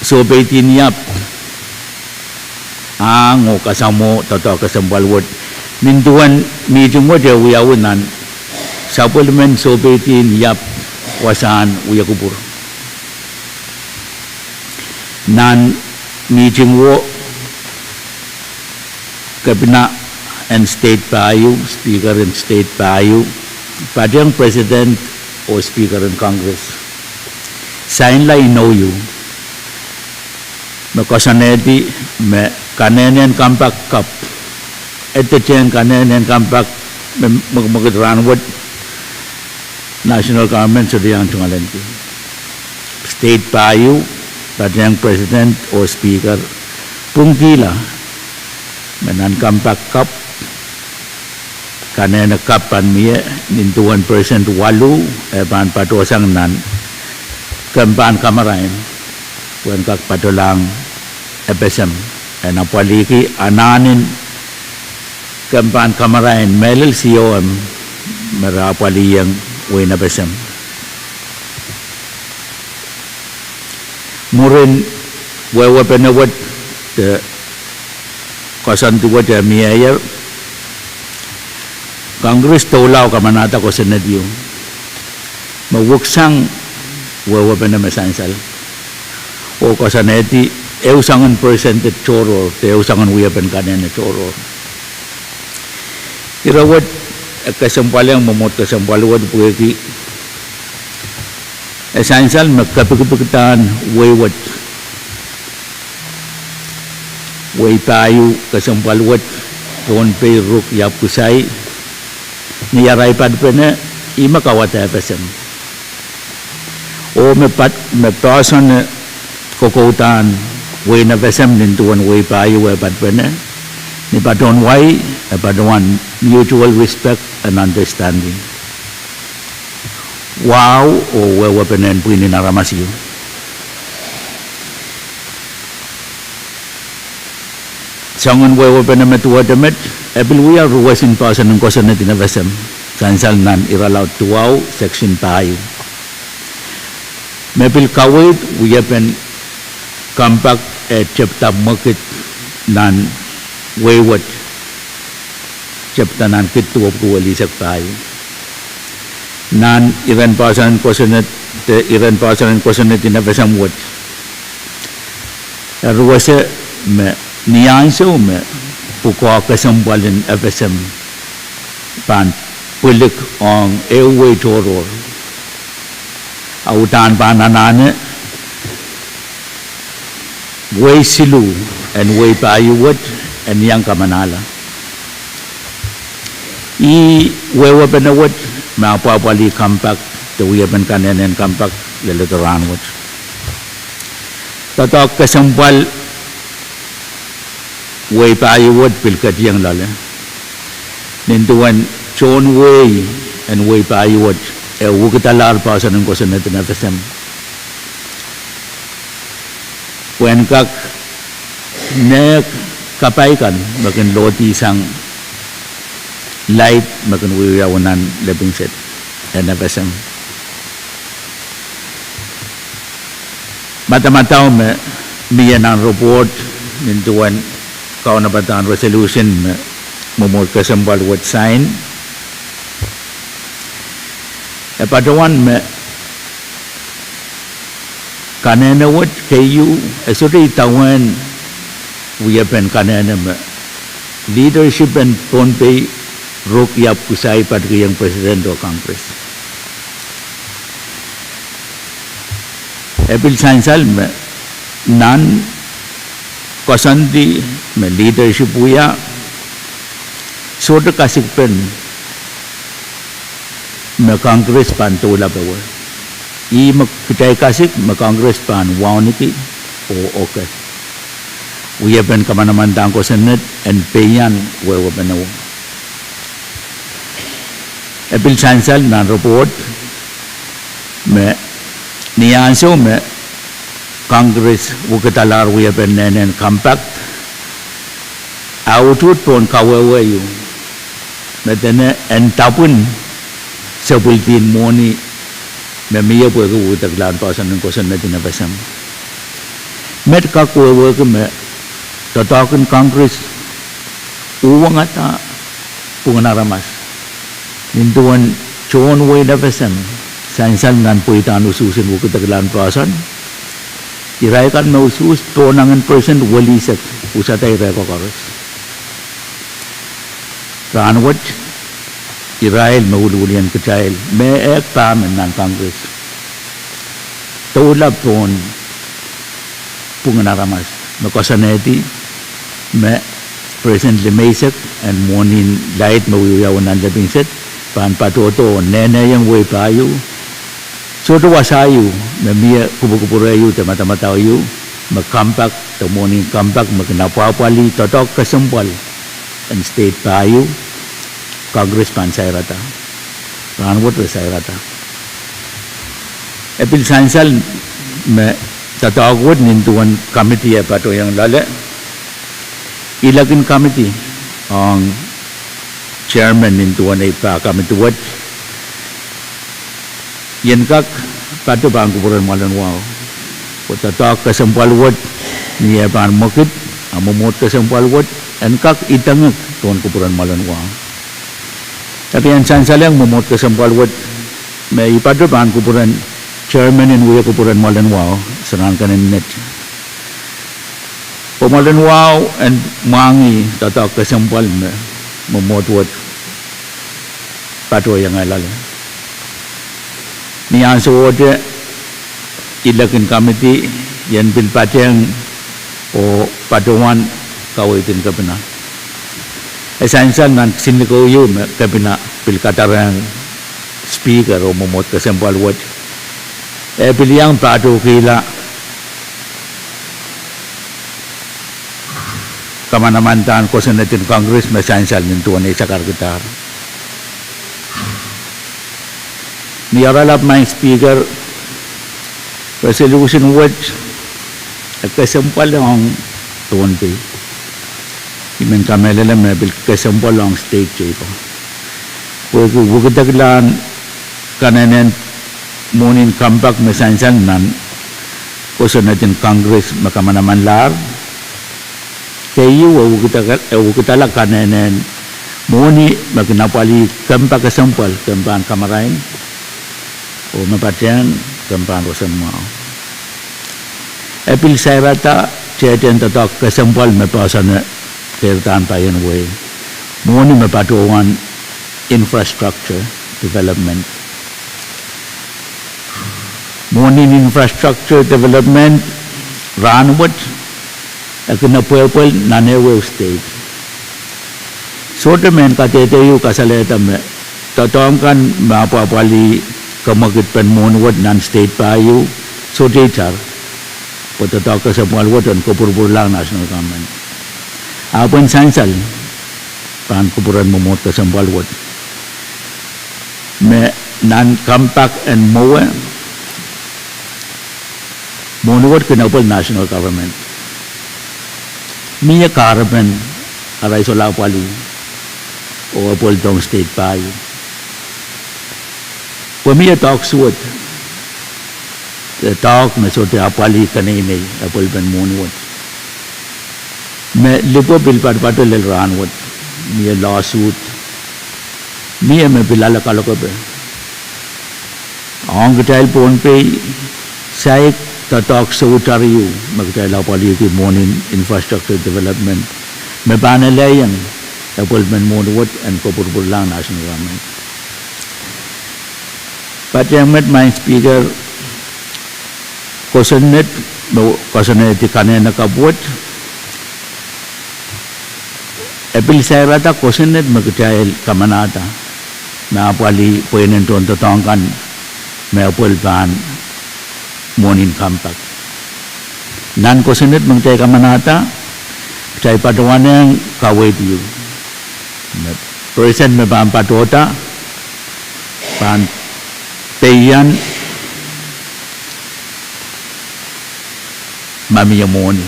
sohpeidin Iap ahng oh kasamwo doadoahk kesempwal wet. Nin duwen mihting wet e wiawi nan sapwellimen sohpeidin Iap wasahn wiekupwur. Nan mihting wo, Kepina en state pahieu, speaker en state pahieu, patehng president oh speaker en Congress, sainla inou ieu me koasoanehdi me kanehnen compact kapw, edetehn kanehnen compact me mwekimwekid rahnwet national government sohte iang tungoalenki. State pahieu, patehng president oh speaker, pwungkihla me nan compact kapw, kanehne kapw pahn mie nin duwen percent waluh, e pahn patohsang nan kempahn kamarain pwehn kak patolahng FSM. En apwalihki anahnen kempahn kamarain mehlel C O M me re apwalihiong wehin FSM. Mwurin wehwehpene wet de koasoandi wet e mieier, Congress doulahng kamanahda kosonned ieu me weksang wehwehpene me sansal oh koasoanehdi ehu soangen percent tohrohr de ehu soangen wiepen kanehne tohrohr. Ire wet e kesempwalehng mwomwohd kesempwal wet pwehki e sansal me kepikipikdahn wehi wet, wehi pahieu kesempwal wet, Pohnpei, Ruk, Iap, Kisai, ni arail patpene, ih me kauwada FSM. Oh me poahsoane kokoudahn wehin FSM nin duwen wehi pahieu eh patpene, ni patohwan wai, e patohwan mutual respect and understanding. Wahu oh wehwehpene en pwihn en aramas ieu. Soangen wehwehpene me duwehte met, e pil wia ruwesin poahsoan en kosonned en FSM, sansal nan irelaud duwau, section pahieu, me pil kaweid wiepen compact e tepda mwekid nan wehi wet, tepda nan kid duwepwiki welihsek pahieu. Nan iren poahsoan en kosonned, iren poahsoan en kosonned en FSM wet, e ruwese me ni ansou me pwukoa kesempwal en FSM pahn pwilik ong ehu wehi tohrohr, a uhdahn pahn anahne wehi siluh en wehi pahieu wet en iang kamanahla. Ih wehwehpene wet me apwapwalih compact de wiepen kanehnen compact leledo rahnwet. Doadoahk kesempwal wehi pahieu wet pil ketieng loale nin duwen tohn wehi en wehi pahieu wet e wekidalahr poahsoan en kosonned en FSM pwehn kak nehk kapai kan me kin lohdi sang laid me kin wiewiawi nan lepin sed en FSM. Madamadau me mie nan report nin duwen kaunopadahn resolution me mwomwohd kesempwal wet sain, e patohwan me kanehne wet keieu e sohte idawehn wiepen kanehne me leadership en Pohnpei, Ruk, Iap, Kisai patikihong President oh Congress. E pil sansal me nan koasoandi me leadership wia, sohte kasikpen me Congress pahn doula powe. Ih me kitail kasik me Congress pahn wauneki oh oke wiepen kamanamandan kosonned en peian wehwehpene wet. E pil sansal nan report me ni ansou me Congress wekidalahr wiepen nehnen compact, a utuht pohn kawehwe ieu me dene en dapwin sapwildihen mwohni me mie pwehki wekideklahn poahsoan en kosonned en FSM. Met kak wehwehki me doadoahk en Congress uhwongada pwungen aramas nin duwen tohn wehin FSM sansal nan pweidahn usuhs en wekideklahn poahsoan. Irail kan me usuhs pohnangen percent welihsek, usada irail koaros. Rahnwet, irail me wiliwilien kitail me ehk pahmen nan Congress doula pohn pwungen aramas me koasoanehdi me President Limeisek en mwohnin light me wiewiawi nan lepin sed pahn patohdo oh nehnehiong wehi pahieu. Sohte wasa ieu me mie kupwukupwure ieu de madamadau ieu me compact de mwohnin compact me kin apwahpwalih doadoahk kesempwal en state pahieu, Congress pahn sairada. Rahnwet re sairada. E pil sansal me doadoahk wet nin duwen committee e patohiong loale, ilek en committee ong chairman nin duwen ei pah committee wet, I en kak patoh pahn kupwuren mwoalen wahu, pwe doadoahk kesempwal wet ni eh pahn mwekid, a mwomwohd kesempwal wet en kak idengek pohn kupwuren mwoalen wahu. Eri I en sansalehng mwomwohd kesempwal wet me I patoh pahn kupwuren chairman en wia kupwuren mwoalen wahu, Sarawi Kenen Ned. Pwe mwoalen wahu en mwahngih doadoahk kesempwal me mwomwohd wet patohwanohng loale. Ni ansowohte ilek en committee I en pil patehng oh patohwan kaweid en kepina. E sansal nan kisinlikou ieu me kepina pil kadarehng speaker oh mwomwohd kesempwal wet, e pil iang patohkihla kamanamandan kosonned en Congress me sansal nin duwen ei sakarkidahr. Ni oaralap Maing Speaker, resolution wet e kesempwal ong Pohnpei. I men kamehlele me pil kesempwal ong state teikan. Pwehki wikideklahn kanehnen mwohnin compact me sansal nan kosonned en Congress me kamanamanlahr, keieu e wikidala kanehnen mwohni me kin apwalih kempa kesempwal, kempahn kamarain, oh me patehng kempahn roson mwahu. E pil sairada tehtehn doadoahk kesempwal me poahsoane keirdahn paien wehi, mwohni me patohwan infrastructure development. Mwohnin infrastructure development rahnwet e kin apwehpwel nan ehuehu state. Sohte mehn kadehde ieu kasalehda me doadoahk kan me apwahpwalih kemwekidpen mwohni wet nan state pahieu, sohte itar, pwe doadoahk kesempwal wet en kopwurupwurlahng national government. Ahpw en sansal pahn kupwuren mwomwohd kesempwal wet me nan compact en mwowe, mwohni wet kin apwal national government. Mie kahrepen arail solahr apwalih oh apwaldohng state pahieu. Pwe mie doadoahk suwed, doadoahk me sohte apwalih keneinei apwalpen mwohni wet, me lipwe pil patopato lel rahnwet. Mie lawsuit, mie me pil ale kalokepe ong kitail Pohnpei, saik doadoahk soutar ieu me kitail apwalihki mwohnin infrastructure development me pahn elehieng apwalpen mwohni wet en kopwurupwurlahng national government. Patehng met Maing Speaker, kosonned me koasoanehdi kanehne kapw wet, e pil sairada kosonned me kitail kamanahda me apwalih pweinen tohndoadoahk kan me apwal pahn mwohnin compact. Nan kosonned me kitail kamanahda, kitail patohwanehng kaweid ieu me president me pahn patohda pahn peian ma mie mwohni,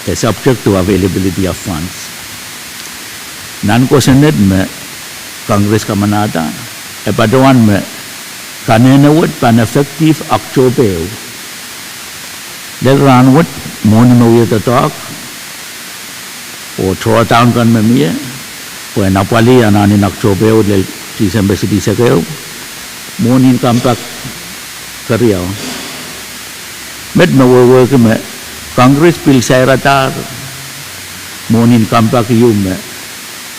de subject to availability of funds. Nan kosonned me Congress kamanahda, e patohwan me kanehne wet pahn effective October ehu. Lel rahnwet, mwohni me wia doadoahk oh drawdown kan me mie pwehn apwalih anahnen October ehu lel December silihsek ehu, mwohnin compact keriau. Met me wehwehki me Congress pil sairadahr mwohnin compact ieu me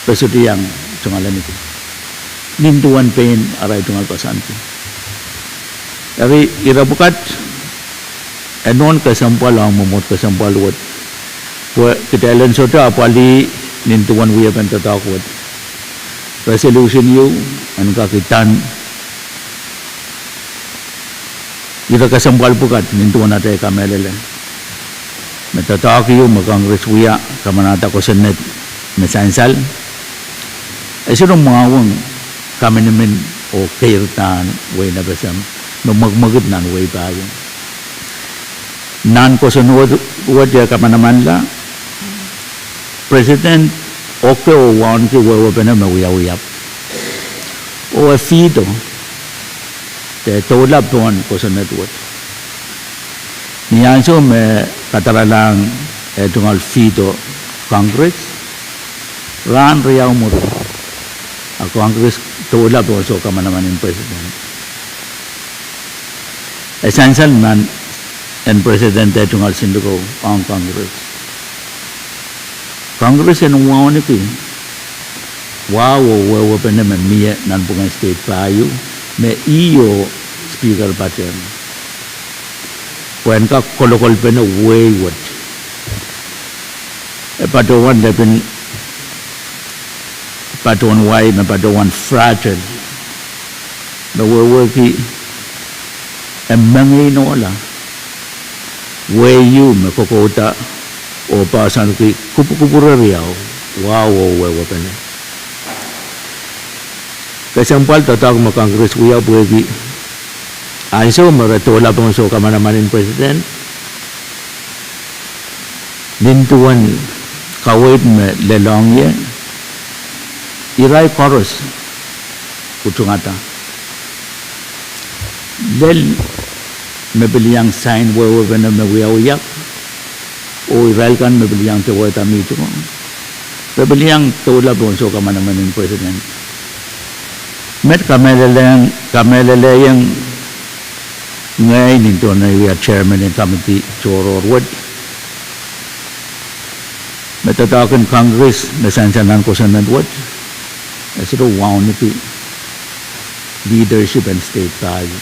re sohte iang tungoal ahneki nin duwen pein arail tungoal koasoandi. Eri ire pwukat, e nohn kesempwal ong mwomwohd kesempwal wet, pwe kitail en sohte apwalih nin duwen wiepen doadoahk wet. Resolution ieu en kak idan ire kesempwal pwukat nin duwen atail kamehlele me doadoahk ieu me Congress wia kamanahda kosonned me sansal, e sohte mwahweng kaminimin oh keirdahn wehin FSM me mwekimwekid nan wehi pahieu. Nan kosonned wet e kamanamanla, President oke oh wauneki wehwehpene me wiawi ahpw, oh e veto, de doula pohn kosonned wet. Ni ansou me kadaralahng eh tungoal veto Congress, rahn riau mwuri, a Congress doula pohn soh kamanaman en President. E sansal nan en President eh tungoal siluko ong Congress. Congress en wauneki wahu oh wehwehpene me mie nanpwungen state pahieu, me ih oh Speaker patehng, pwehn kak kolokolpene wehi wet. E patohwan lepin patohwan wai me patohwan fragile, me wehwehki e mengei nohla wehi ieu me kokouda oh poahsoanki kupwukupwure riau, wahu oh wehwehpene. Kesempwal doadoahk me Congress wia pwehki ansou me re doula pohn soh kamanaman en President, nin duwen kaweid me lelohng ie, irail koaros utungada. Lel me pil iang sain wehwehpene me wiawi ahpw, oh irail kan me pil iang towehda mihting, re pil iang doula pohn soh kamanaman en President. Met kamehlele, kamehlelehiong ngehi nin duwen ei wia chairman en committee tohrohr wet, me doadoahk en Congress me sansal nan kosonned wet, e sohte wauneki leadership en state pahieu.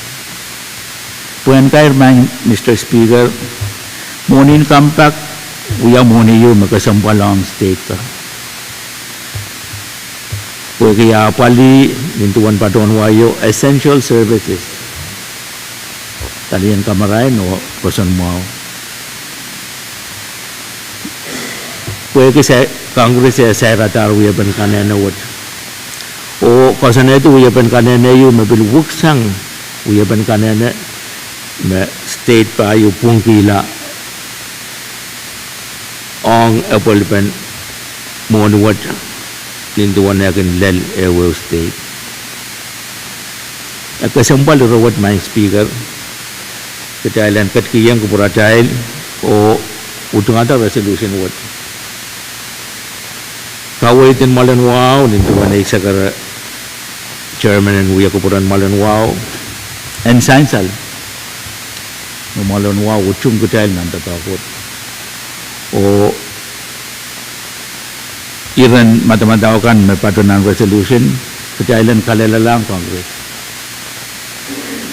Pwehn kair maing Mister Speaker, mwohnin compact wia mwohni ieu me kesempwal ong state ka, pwehki e apwalih nin duwen patohwan wai ieu essential services, talien kamarain oh pwoson mwahu. Pwehki Congress e sairadahr wiepen kanehne wet, oh koasoanehdi wiepen kanehne ieu me pil wiksang wiepen kanehne me state pahieu pwungkihla ong epwelipen mwohni wet nin duwen eh kin lel ehuehu state. E kesempwal ire wet maing Speaker, kitail en ketikihong kupwuratail oh utungada resolution wet. Kaweid en mwoalen wahu nin duwen ei sekere chairman en wia kupwuren mwoalen wahu, en sansal me mwoalen wahu utung kitail nan doadoahk wet, oh iren madamadau kan me patoh nan resolution, kitail en kalelalahng Congress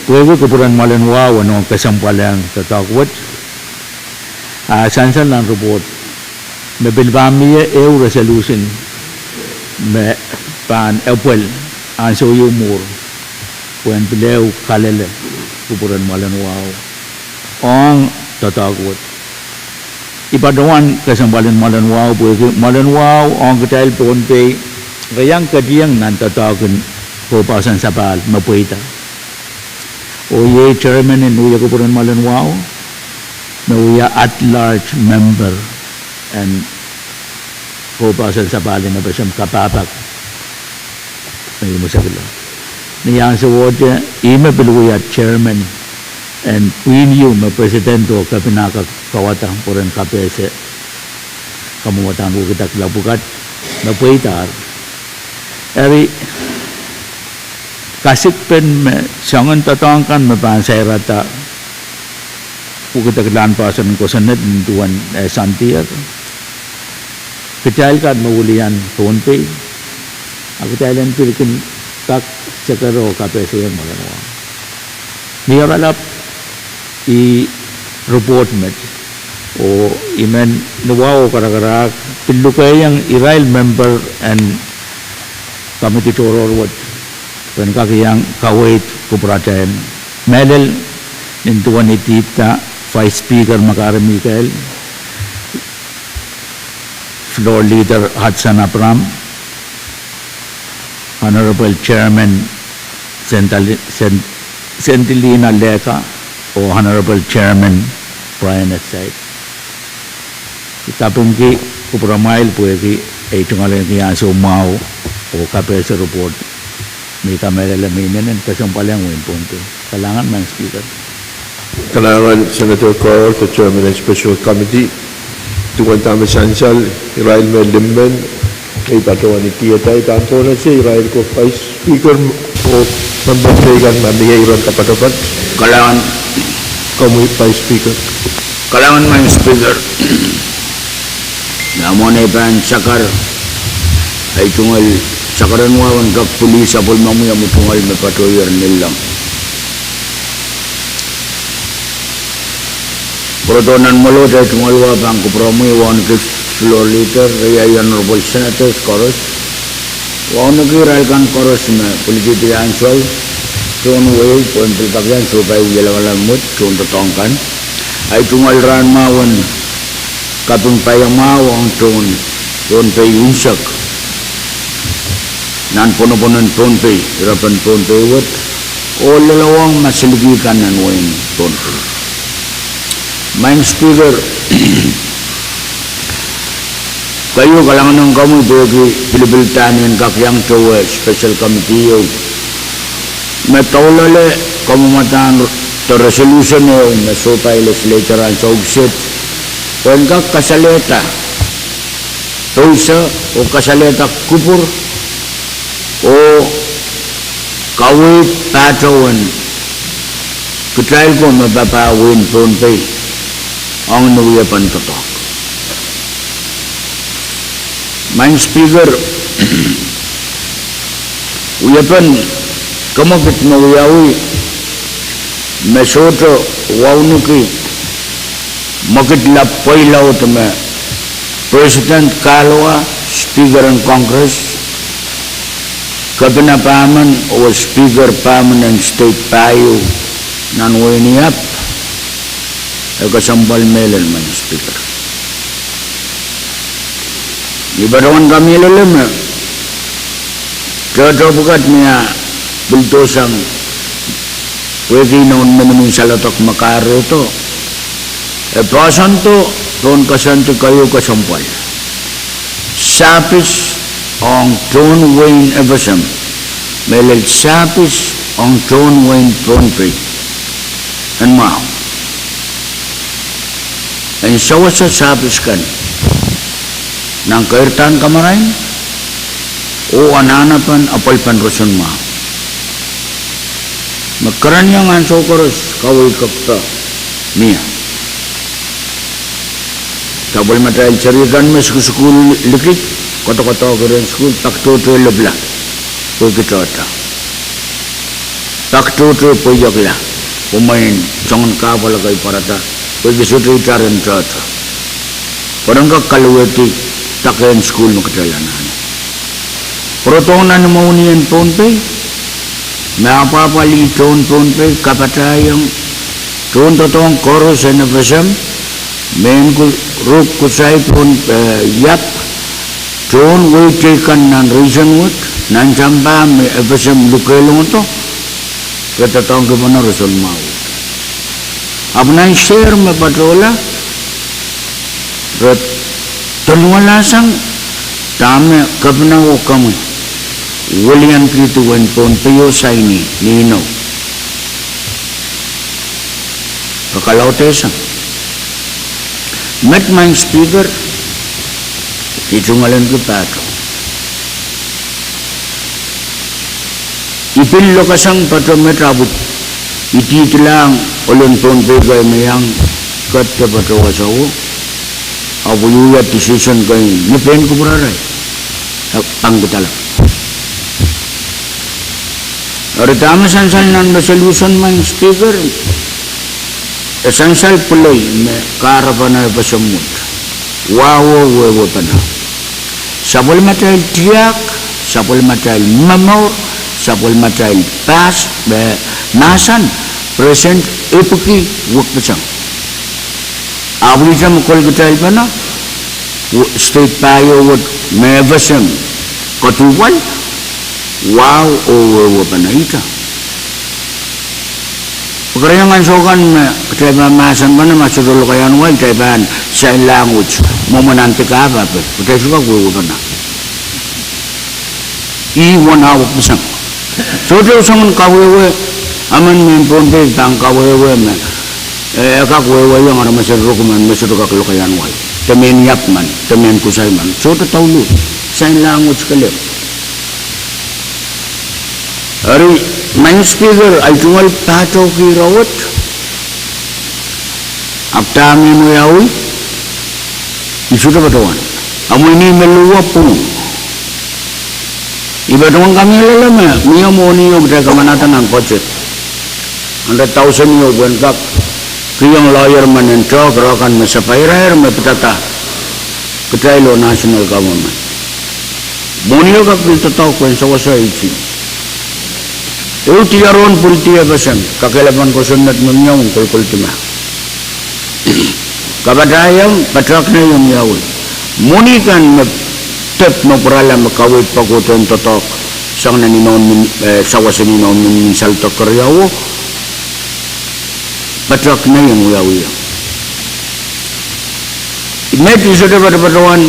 pwehki kupwuren mwoalen wahu e nohn kesempwalehng doadoahk wet. A sansal nan report me pil pahn mie ehu resolution me pahn epwel ansou ieu mwuhr, pwehn pil ehu kalele kupwuren mwoalen wahu ong doadoahk wet. I patohwan kesempwal en mwoalen wahu pwehki mwoalen wahu ong kitail Pohnpei re iang ketihong nan doadoahk en kou poahsoan sapahl me pweida, oh iei chairman en wia kupwuren mwoalen wahu, me wia at large member en kou poahsoan sapahl en FSM kapahpahk me I mwesekla. Ni ansowohte, ih me pil wia chairman en pwihn ieu me president oh kepina kak kauwada pwuren kapehse kamwadahn wekidekla pwukat me pweidahr. Eri, kasikpen me soangen doadoahk kan me pahn sairada wekideklahn poahsoan kosonned nin duwen eh soandier, kitail kan me welian Pohnpei, Kitail en pil kin kak sekero kapehse mwoalen wa. Ni apalap, ih report met, oh I men nuwa oh karakarahk pil lukehiong irail member en komidi tohrohr wet, pwehn kak iang kaweid kupwuratail. Mehlel nin duwen idihda Vice Speaker Makare Mikael, Floor Leader Hudson Abraham, Honorable Chairman Sendali-, Sen-, Sendilina Leka, oh Honorable Chairman Brian Exide. I kapingki kupwuramwail pwehki ei tungoalenki ansou mwahu oh kapehse report me I kamehlele me inenen kesempwal ong wehin Pohnpei. Kalahngan, Madam Speaker. Kalahngan Senator Carl, de Chairman en Special Committee. Duwen dahme sansal, irail me limmen me I patohwan idihda, I pahn pohnese irail ko Vice Speaker oh member teikan ma mie iren kapatapat. Kalahngan. Komwi Vice Speaker. Kalahngan, Madam Speaker. Ia mwomwen ei pahn sakar, ei tungoal sakar en wa wen kak pwili sapwellimomwi omwi tungoal me patohier nellong. Pwurodo nan mwoalot ei tungoal wa pahn kupwuromwi wauneki Floor Leader, riei Honorable Senators koaros, wauneki irail kan koaros me pwilikihdi ansou tohn wehi pwehn pil kak iang sohpai wie lamalam wet tohndoadoahk kan. Ei tungoal rahn mwahu en kaping paiamwahu ong tohn Pohnpei unsek, nan pwonopwon en Pohnpei, irepen Pohnpei wet, oh lelohng masliki kan nan wehin Pohnpei. Madam Speaker, keieu kalahngan ong komwi pwehki pilipil da ni en kak iang towe Special Committee ieu me doulale kamwamadahn de resolution ehu me sohpai Legislature ansou kiset pwehn kak kasalehda pousehla oh kasalehda kupwur oh kaweid pahtou en kitail ko me papah wehin Pohnpei ong ni wiepen doadoahk. Madam Speaker, wiepen kamwekid me wiawi me sohte wauneki mwekid lap pwei laud me President Kahloa, Speaker en Congress, Kepina pahmen oh Speaker pahmen en state pahieu nan wehin Iap, e kesempwal mehlel, Madam Speaker. I patohwan kamehlele me tohtohpwukat me e pil dohsang pwehki inoun minimin saledek me kahrehdo, e poahsoando pohn koasoandi keieu kesempwal: sahpis ong tohn wehin FSM, mehlel sahpis ong tohn wehin Pohnpei en mwahu, en sewese sahpis kan nan keirdahn kamarain oh anahnepen apwalipen roson mwahu, me kereniong ansou koaros kaweid kepdo mie. Sapwellimatail seri kan me sukusukuhl liki, kodokodohki rehn sukuhl, pak tohtohie lopwula pwehki tohto, pak tohtohie pweiekla, oh mwein soangen kahpwal kei pwarada pwehki sohte itar en tohto, pwe ren kak kaluwehdi dakehn sukuhl me kitail anahne. Pwurodohng nan imwowini en Pohnpei, me apwahpwalih tohn Pohnpei, kapatahiong tohndoadoahk koaros en FSM, mehn ku-, Ruk, Kusai, pohn, eh, Iap, tohn wehi teikan nan region wet, nan sampah me FSM lukehlongdo, re doadoahngki pahn roson mwahu. Ahpw nan sehr me patohla, re douluwelasang dahme Kepina oh komwi wiliankihdi wehin Pohnpei oh saini ni inou. Re kalaudehsang. Met, Madam Speaker, I tungoalenki pahtou. I pil lokasang pahtou met ahpw I dihdilahng ohlen Pohnpei kei me iang ketiket pahtou wasao, ahpw I wia decision kei ni pein kupwurarail, eh, pangkidala. Eri dahme sansal nan resolution, Madam Speaker, e sansal pwuloi me kahrepen FSM wet. Wahwo wehwehpene. Sapwellimatail tiahk, sapwellimatail momour, sapwellimatail pas, me mahsen, present, epwiki, wekpeseng. Ahpw ihte me kolokol kitail pahn, state pahieu wet me FSM kaduhpwal, wahwo oh wehwehpene ihte. Pwe keriau ansou kan me kitail pahn mahsen pahn ma sohte lokaiahn wai, kitail pahn sign language, mwomwen nan dihp, ahpw kitail sohte kak wehwehpene. Ih wahn wekpeseng. Sohte soangen kawehwe, emen mehn Pohnpei pahn kawehwe me, eh, e kak wehwehki aramas rukmen me sohte kak lokaiahn wai. De mehn iap men, de mehn kusai men. Sohte douluhl. Sign language kelehpw. Eri, Madam Speaker, ahi tungoal pahtoki ire wet, ahpw dahme I wiawi, I sohte patohwan. Ahpw mwein I me luhwe pwung. I patohwan kamehlele me, mie mwohni oh kitail kamanada nan budget. Hundred thousand ieu pwehn kak kihong lawyer men en tehk ire kan me sapairair me pidada kitail oh national government. Mwohni ieu kak pil doadoahk pwehn sewese eighteen. Ehu diaron pwildi FSM, kakehlapen kosonned me mie en kolokol dihme. Kapatahieng, patohwan nei en wiawi. Mwohni kan me dep me pwurala me kaweid pokoudohn doadoahk sang nan inoun, eh, sawasen inoun miniminsaldo keriauo, patohwan nei en wiawi. Met I sohte patohwan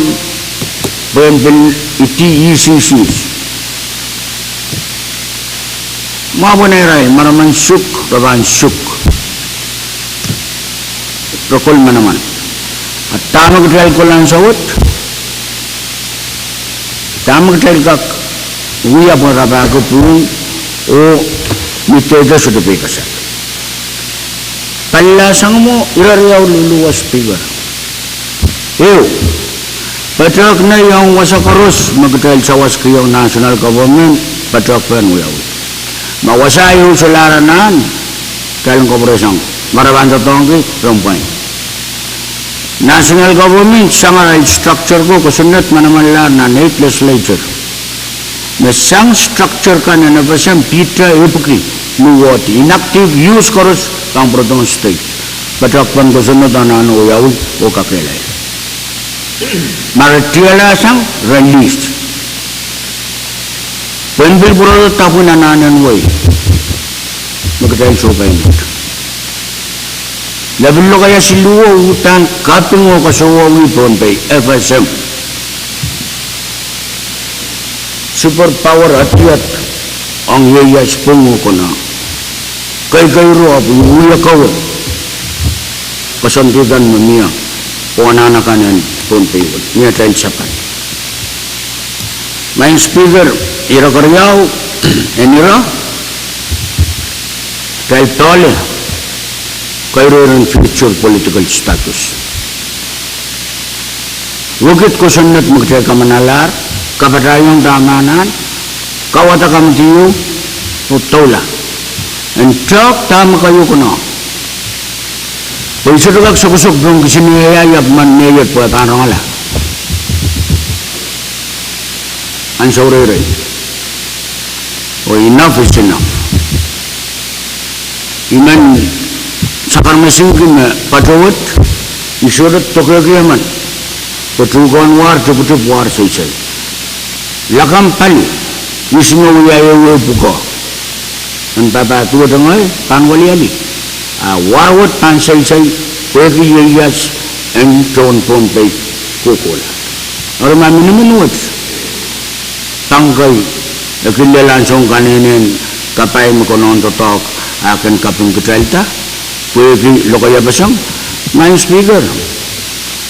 pwehn pil iti issues. Mwahu pwe irail, maraman suk, rapan suk. Re kol manaman. A dahme kitail kol ansou wet, dahme kitail kak wia pwe rapahki pwung oh ni dehde sohte peikasal. Palilaud sang mwo, ire riau luluwa Speaker. Ehu, patohwan nei ong wasa koaros me kitail sawaskihong national government, patohwan wiawi. Ma wasa ehu solahr anahn, kitail en kapwuresang, ma re pahn doadoahngki, re pwain. National government sang arail structure ko, kosonned, manamalahr nan eight legislature. Me sang structure kan en FSM, pihte epwiki, luwet, inactive use koaros pahn pwurodohng state. Patohwan kosonned anahn oh wiawi oh kakehlail. Ma re tiahla sang, release. Pwehn pil pwurodo dahkot anahn en wei me kitail sohpein wet. Lepin lokaia siluh oh uhdahn kaping oh kasohwei Pohnpei, FSM. Superpower adiat ong ieias pwung oh konehng. Keikeiru ahpw wia kowe koasoandi kan me mie, oh anahn akan en Pohnpei wet, mie atail sapan. Madam Speaker, ire keriau, en ire, kitail doale keiru en future political status. Wekid kosonned me kitail kamanalahr, kapatahieng dahme anahn, kauwada kamidi ieu, oh doula. En tehk dahme keieu konehng. Pwe I sohte kak sokosok pohn kisiniei ahpw men mehkot pwe pahn rongala. Ansou reirei. Oh enough is enough. I men sakar mesingki me patohwan, I sohte doadoahngki emen. Pwe tuhkehn war, tipwtipw war seisei. Lakapw pali, I sehse me wia ehu pwukoa. En papah duwehte ngehi, pahn weliali. A war wet pahn seisei, pwehki ieias en tohn Pohnpei kohkohla. Eri ma minimin wet, pangkei, e kin lel ansou en kanehnen kapai me konehng doadoahk, a kin kaping kitailda, pwehki lokaia peseng, Madam Speaker.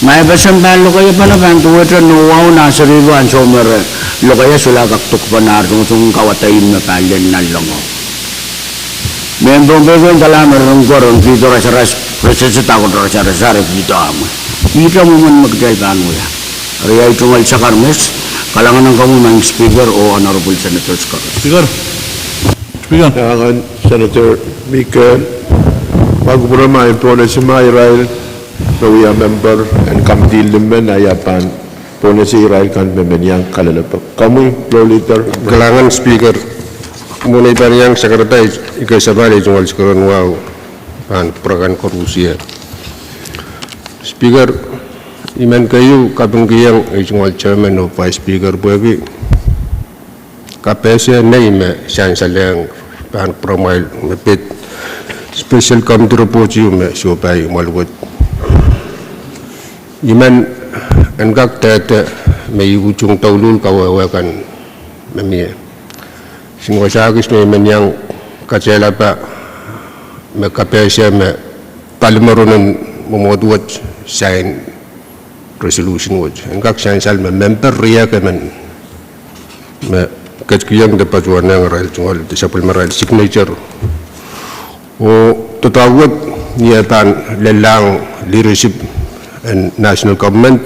Ma FSM pahn lokaia pene pahn duwehte nohwahu nah serihko ansou me re lokaia solahr kak dokpene ar songosong kauwada me pahn lel nanlengo. Mehn Pohnpei ko ndahla me ren kor en kihdo rasaras, re sehse dahkot rasarasar e kihdo amwe. Ihte mwomwen me kitail pahn wia. Eri ahi tungoal sakar mes, kalahngan en komwi Madam Speaker oh Honorable Senators koaros. Speaker. Speaker. Kalahngan Senator Mikael. Ma kupwure ma I pohnese irail me wia member en committee limen, a I pahn pohnese irail kan me men iang kalelapak. Komwi Floor Leader. Kalahngan Speaker. Mwohn ei pahn iang sakarada, I kesempwal ei tungoal sikeren wahu pahn pwurehng koaros ie. Speaker, I men keieu kapingkihong ei tungoal Chairman oh Vice Speaker pwehki kapehse nei me sansal iang pahn pwurehng me pid special committee report ieu me sohpai imwal wet. I men en kak dehde me I utung douluhl kawehwe kan me mie. Sinosakis me I men iang katehlapa me kapehse me palimaronen mwomwohd wet sain resolution wet. En kak sansal me member riehk emen me ketikihong de patohwanehng irail tungoal de sapwellimarail signature. Oh doadoahk wet ni eh pahn lellahng leadership en national government,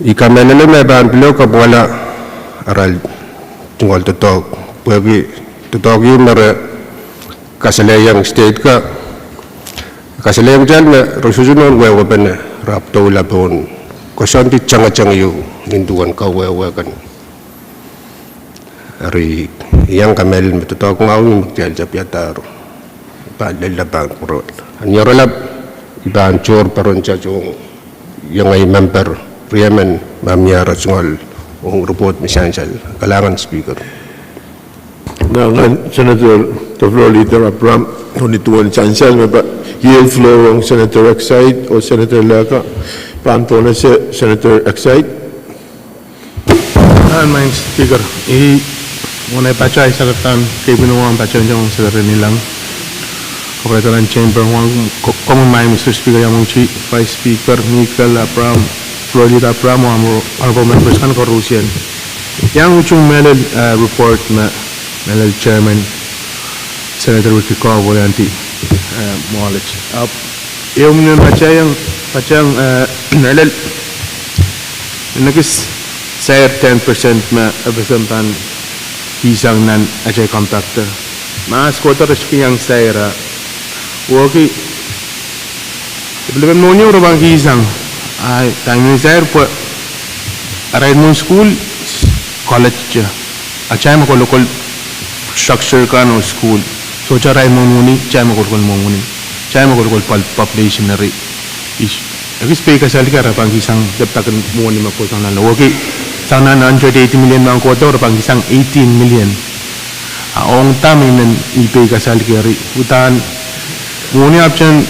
I kamehlele me pahn pil kapwala arail tungoal doadoahk, pwehki doadoahk ieu me re kasalehiong state ka, kasalehiong kitail me re sohte nohn wehwehpene, re ahpw doula pohn koasoandi tangatang ieu nin duwen kawehwe kan. Eri I iang kamehlele me doadoahk mwahu me kitail tapihadahr, pahn lella pahn pwurehng. Ni oaralap, I pahn tohr peren tatohng iengei member riemen ma mie ara tungoal ong report me sansal. Kalahngan Speaker. Kalahngan Senator, the Floor Leader Abraham, oh ni duwen sansal me pahn yield floor ong Senator Exide oh Senator Leka, pahn pohnese Senator Exide. Kalahngan Speaker, I mwohn ei pahtou sakarada, keipin wahn pahtou ong Senator Nilang, Kapresedan Chamber, wahn ko-, komwi Mister Speaker, iang mwomwti Vice Speaker Mikael Abraham, Floor Leader Abraham, oh Honorable Members kan koaros. Iang utung mehlel, eh, report me, mehlel Chairman Senator Ricky Carl Woyanti, eh, mwoalet. Ahpw ehu me I men patehng, patehng, eh, mehlel, I men kak sair ten percent me FSM pahn kihsang nan atail compactor. Mahs kohdo re sohte kak iang sair, ah, wehwehki lipilipil mwohni re pahn kihsang, ah, I men sair pwe arail mwohn school, college, atail me kolokol structure kan oh school, sohte arail mwohmw ni, atail me kolokol mwohmw ni, atail me kolokol pop-, population eri. Ekis peikasalki re pahn kihsang depdakin mwohni me kohsang nan loale. Wehwehki sang nan hundred eighty million me pahn kohdo, re pahn kihsang eighteen million. Ah, ong dahme I men peikasalki eri, udahn mwohni ahpwtehn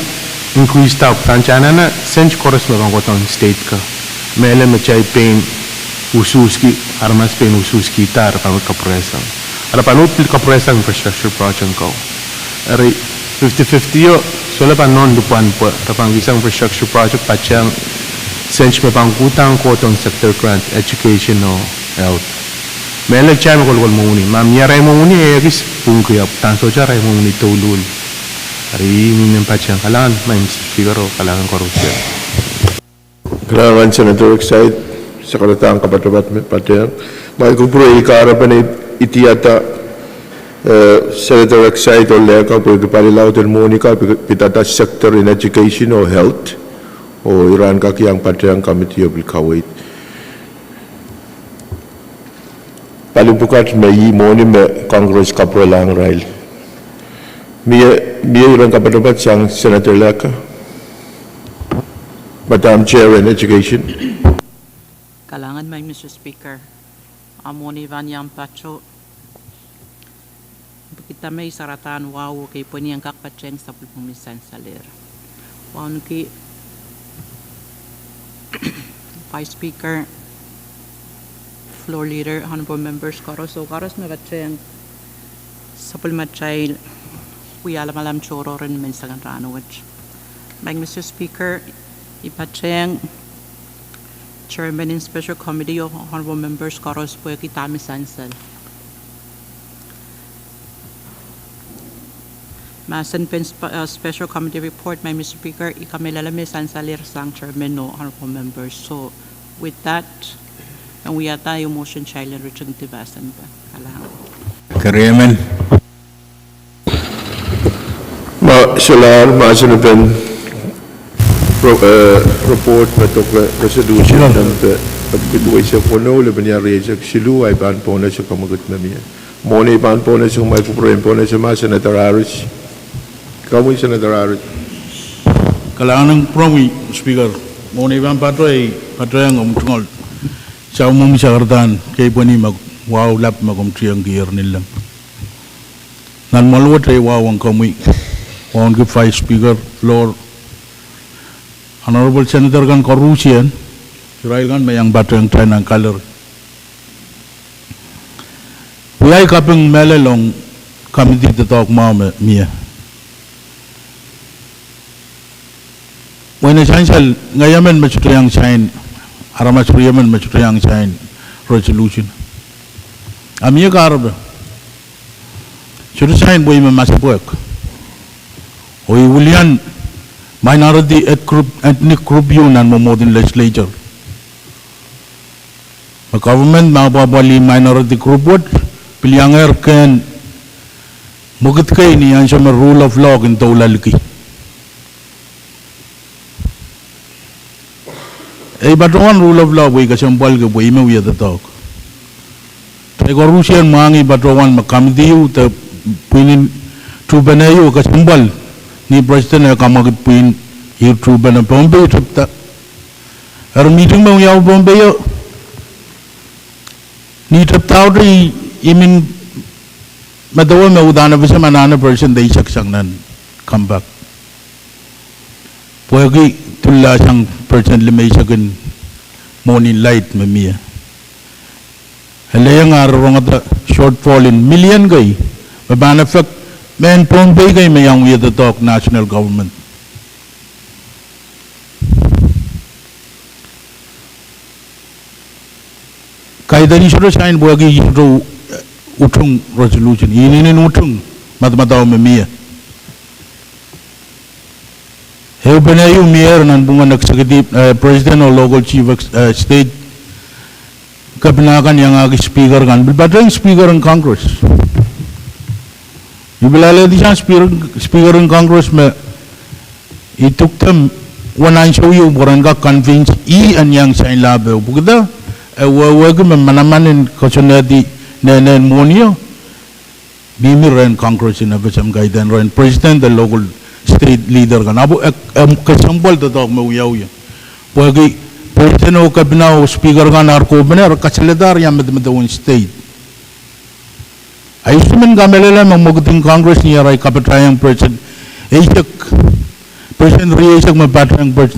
increase, ahpw udahn anahne cent koaros me pahn kohdohng state ko, mehlel me kitail pein usuhski, aramas pein usuhskihda re pahn uhd kapwuresang. Re pahn uhd pil kapwuresang infrastructure project ko. Eri fifty fifty o, solahr pahn nohn lipwen pwe re pahn kihsang infrastructure project, patehng cent me pahn uhdahn kohdohng sector grant, education oh health. Mehlel kitail me kolokol mwohmw ni, ma mie arail mwohmw ni, e ekis pwungki, ahpw udahn sohte arail mwohmw ni douluhl. Eri I men patehng. Kalahngan Mister Speaker oh kalahngan koaros. Kalahngan Senator Exide, sakaradahn kapatapat me patehng. Ma I kupwure I kahrepen idiada, eh, Senator Exide oh Leka pwehki pali laud en mwohni kan pi-, pidada sector in education oh health, oh irail kak iang patehng committee oh pil kaweid. Pali pwukat me ih mwohni me Congress kapwurelahng irail. Mie, mie iren kapatapat sang Senator Leka, Madam Chair en Education. Kalahngan Mister Speaker. Ah mwohni pahn iang pahtou. Pwehki dahme I sarahdahn wahu, okay, pwe I en kak patehng sapwellimomwi sansalehr. Wauneki Vice Speaker, Floor Leader, Honorable Members koaros, oh koaros me patehng sapwellimatail wialamalem tohrohr en menseng en rahnwet. Mister Speaker, I patehng Chairman en Special Committee oh Honorable Members koaros pwehki dahme sansal. Mahsen pen spe-, uh, Special Committee report, Mister Speaker, I kamehlele me sansalehr sang Chairman oh Honorable Members. So, with that, en wiahda ehu motion, kitail en ritingdi mahsen pwe. Kalahngan. Keriemen. Ma solahr mahsenepen ro-, eh, report me doke resolution number, eh, pwukat eisek weneu, lepin eisek siluh, ahi pahn pohnese kamwekid me mie. Mwohn ei pahn pohnese, mwein kupwuren pohnese ma Senator Harris. Komwi Senator Harris. Kalahngan en kupwuromwi, Speaker. Mwohn ei pahn patohwan, patohwan komw tungoal. Saum omwi sakarada, kei pweni me wahu lap me komw tiengkier nileng. Nan mwoalwet ei wahu ong komwi, wauneki Vice Speaker, floor, Honorable Senator kan koarusie, irail kan me iang patohwan tai nan gallery. Wia ei kaping mehlel ong committee doadoahk mwahu me mie. Mwein e sansal, ngehi emen me sohte iang sign, aramas riemen me sohte iang sign resolution. A mie kahrepe. Sohte sign pwe ih me masepwehk. Oh ih wilian minority et-, group, ethnic group ieu nan mwomwohd en legislature. Me government me apwahpwalih minority group wet, pil iangehr kehn mwekid kei ni ansou me rule of law kin doula liki. Ei patohwan rule of law pwe I kesempwalki pwe ih me wia doadoahk. Kitail koarusie mwahngih patohwan me committee ieu de pwihn en tuhpene ieu kesempwal ni president e kamwekid pwihn en tuhpene Pohnpei tepda. Eri meeting me wiawi Pohnpei o, ni tepdaohte I, I men medewe me uhdahn e pese me anahne president eisek sang nan compact. Pwehki tulla sang percent limeisek en mwohnin light me mie. E lelohng ar rongada shortfall en million kei me pahn affect mehn Pohnpei kei me iang wia doadoahk national government. Kaidehn I sohte sign pwehki I sohte, eh, utung resolution. I inenen utung madamadau me mie. Ehupene ieu mier nanpwungen executive, eh, president oh local chief ex-, eh, state kepina kan iangahki speaker kan pil patehng speaker en Congress. I pil alehdi sang speaker, speaker en Congress me I tuhkte uwen ansou ieu pwe ren kak convince ih en iang sign lahpo pwukida e wehwehki me manaman en kosonned en nehnen mwohnio mihmi rehn Congress en F S M kaidehn rehn president de local state leader kan. Ahpw e, e kesempwal doadoahk me wiawi. Pwehki president oh kepina oh speaker kan ar kohpene re kasalehda ar iang medemedewe state. A I sohte men kamehlele me mwekid en Congress ni arail kapatahiong president eisek, president rieisek me patehng pres-,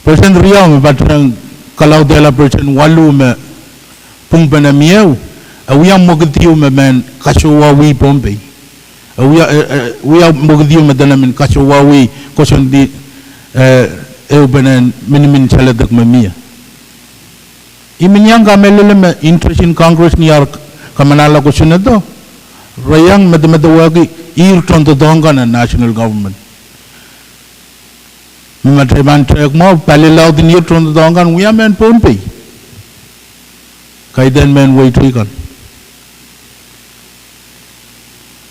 president riau me patehng kalaudehla president waluh me pwungpene mie, e wia mwekid ieu me men kasohwawih Pohnpei. E wia, e, e wia mwekid ieu me dene men kasohwawih koasoandi, eh, ehupene minimin saledek me mie. I men iang kamehlele me interest en Congress ni ar kamanahla kosonnedo, re iang medemedewehki ihr tohndoadoahk kan en national government. Me ma kitail pahn tehk mwahu, pali laud en ihr tohndoadoahk kan wia mehn Pohnpei. Kaidehn mehn wehi teikan.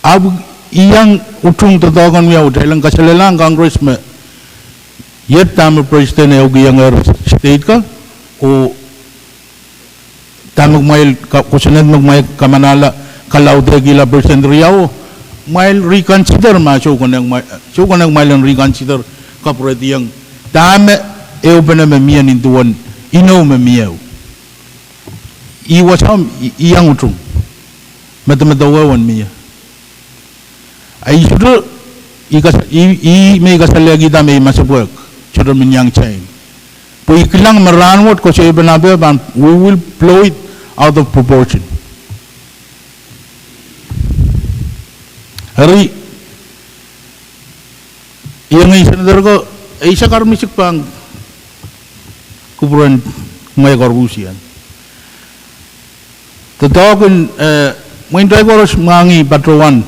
Ahpw I iang utung doadoahk kan wia kitail en kasalehla Congress me iet dahme president e ehukiongehr state ka, oh dahme kumwail ka-, kosonned me kumwail kamanahla kalaudehkihla president riau, kumwail reconsider ma soh konehng kumwail, soh konehng kumwail en reconsider kapwurehdiong dahme ehupene me mie nin duwen inou me mie. Ih wasa, I, I iang utung medemedewe wen mie. A I sohte, I kas-, I, I me I kasalehkihda me I masepwehk, sohte men iang sign. Pwe I kilang me rahnwet koasoipen ape pahn, we will blow it out of proportion. Eri, iang ei senator ko, eisek ar misik pahn kupwuren mwehi koarusie. Doadoahk en, eh, mwein kitail koaros mwahngih patohwan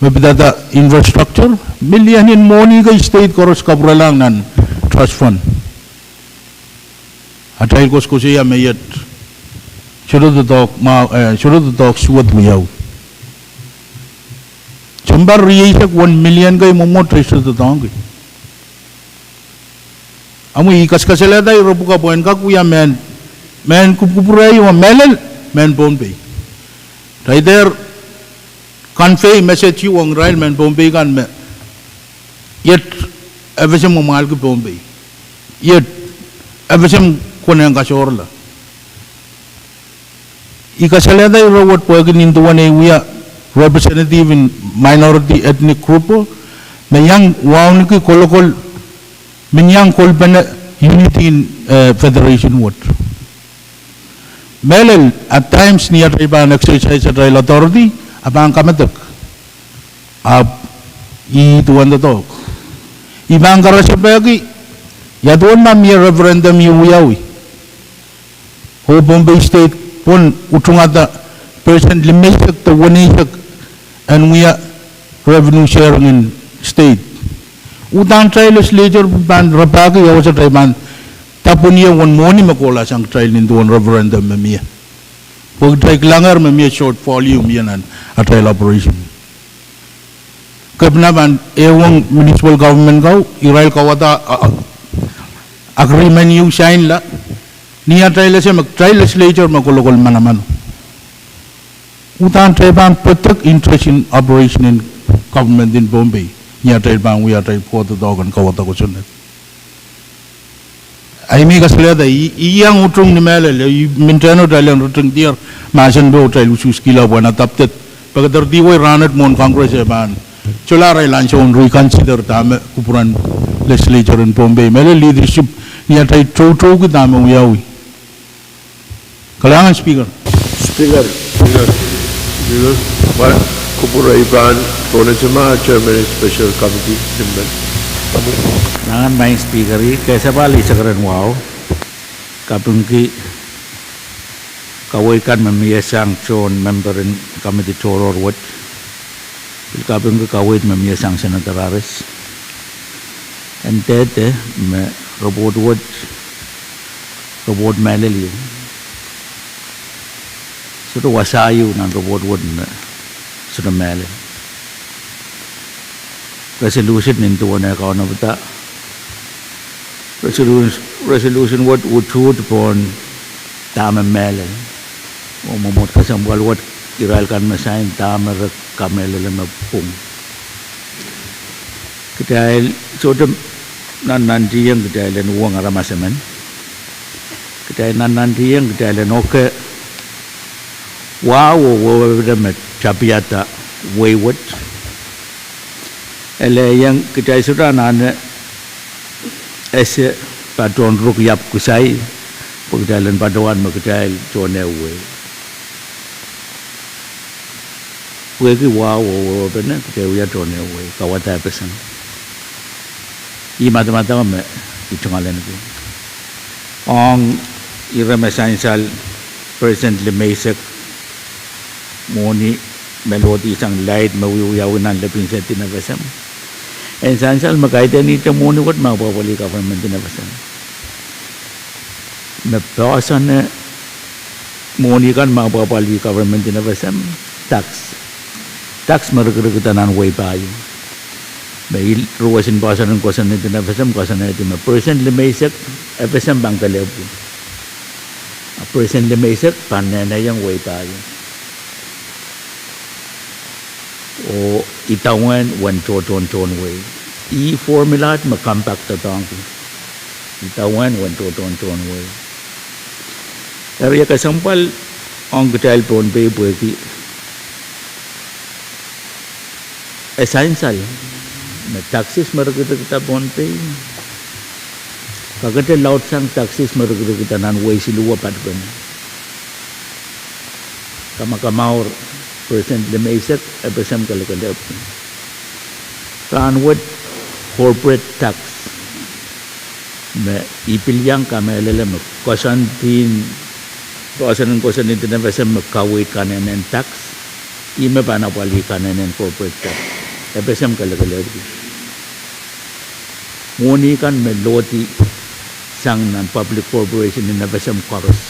me pidada infrastructure, million en mwohni kei state koaros kapwurelahng nan trust fund. Atail koasoakoasoia me iet sohte doadoahk, ma, eh, sohte doadoahk suwed wiawi. Sounpar rieisek wen milion kei mwomwohd re sohte doadoahngki. Ahpw I kaskasalehda ire pwukat pwehn kak wia mehn, mehn kupwukupwure ieu, mehlel mehn Pohnpei. Kitail dehr convey message ieu ong irail mehn Pohnpei kan me iet FSM mwamwahlki Pohnpei. Iet FSM konehng kasohrala. I kasalehda ire wet pwehki nin duwen ei wia representative en minority ethnic group o, me iang wauneki kolokol, me iang kolpene unity en, eh, federation wet. Mehlel, at times, ni atail pahn exercise atail authority, a pahn kamedek. Ahpw ih duwen doadoahk. I pahn karasepehki, ia duwen ma mie referendum ieu wiawi. Oh Pohnpei State pwon utungada percent limeisek de weneisek en wia revenue sharing en state. Udahn atail legislature pahn rapahki ia wasa atail pahn dapwen ie wen mwohni me kohla sang kitail nin duwen referendum me mie. Pwe kitail kilangehr me mie shortfall ieu mie nan atail operation. Kepina pahn ehuong municipal government kau, irail kauwada, a, a, agreement ieu sainla, ni atail ese me kitail legislature me kolokol manaman. Udahn kitail pahn protect interest en operation en government en Pohnpei, ni atail pahn wia atail kohdoadoahk en kauwada kosonned. Ahi me I kasalehda, I, I iang utung ni mehlel, I men tehn oh kitail en ritingdier, mahsen pwe oh kitail usuhskihla pwehn adopted. Pwe kederdi wei rahnwet mwohn Congress e pahn solahr arail ansou en reconsider dahme kupwuren legislature en Pohnpei. Mehlel leadership ni atail toutouki dahme wiawi. Kalahngan Speaker. Speaker. Speaker. Speaker. Kupwure I pahn Ronetama, Chairman Special Committee, Limmen. Kalahngan maing Speaker, I kesepahl isek ren wahu, kapingki kaweid kan me mie sang tohn member en committee tohrohr wet. Pil kapingki kaweid me mie sang Senator Harris. En dehde me report wet, report mehlel ieu. Sohte wasa ieu nan report wet me sohte mehlel. Resolution nin duwen eh kaunopada. Resolution, resolution wet utuht pohn dahme mehlel. Oh mwomwohd kesempwal wet irail kan me sain dahme re kamehlele me pwung. Kitail sohte nannantihong kitail en uhwong aramas emen. Kitail nannantihong kitail en oke wahu oh wehwehpene me tapihada wehi wet. Ele iang kitail sohte anahne ese patohwan ruk iap kisai, pwe kitail en patohwan me kitail tohn ehu wehi. Pwehki wahu oh wehwehpene kitail wia tohn ehu wehi, kauwada FSM. Ih madamadau me I tungoalenki. Ong ire me sansal percent limeisek mwohni me lohdi sang laid me wiewiawi nan lepin sehd en FSM. En sansal me kaidehn ihte mwohni wet me apwahpwalih government en FSM. Me poahsoane mwohni kan me apwahpwalih government en FSM, tax. Tax me rikirikda nan wehi pahieu. Me iei ruwesin poahsoan en kosonned en FSM koasoanehdi me percent limeisek FSM pahn kelehpw. A percent limeisek pahn nehnehiong wehi pahieu. Oh idawehn uwen tohtohn tohn wehi. Ih formula me compact doadoahngki. Idawehn uwen tohtohn tohn wehi. Eri e kesempwal ong kitail Pohnpei pwehki e sansal me taxes me rikirikda Pohnpei kakete laudsang taxes me rikirikda nan wehi siluh oh patpene. Kamakamour percent limeisek FSM kelekelehpw. Rahnwet corporate tax me I pil iang kamehlele me koasoandi, poahsoan en kosonned en FSM me kaweid kanehnen tax, ih me pahn apwalih kanehnen corporate tax. FSM kelekelehpw. Mwohni kan me lohdi sang nan public corporation en FSM koaros.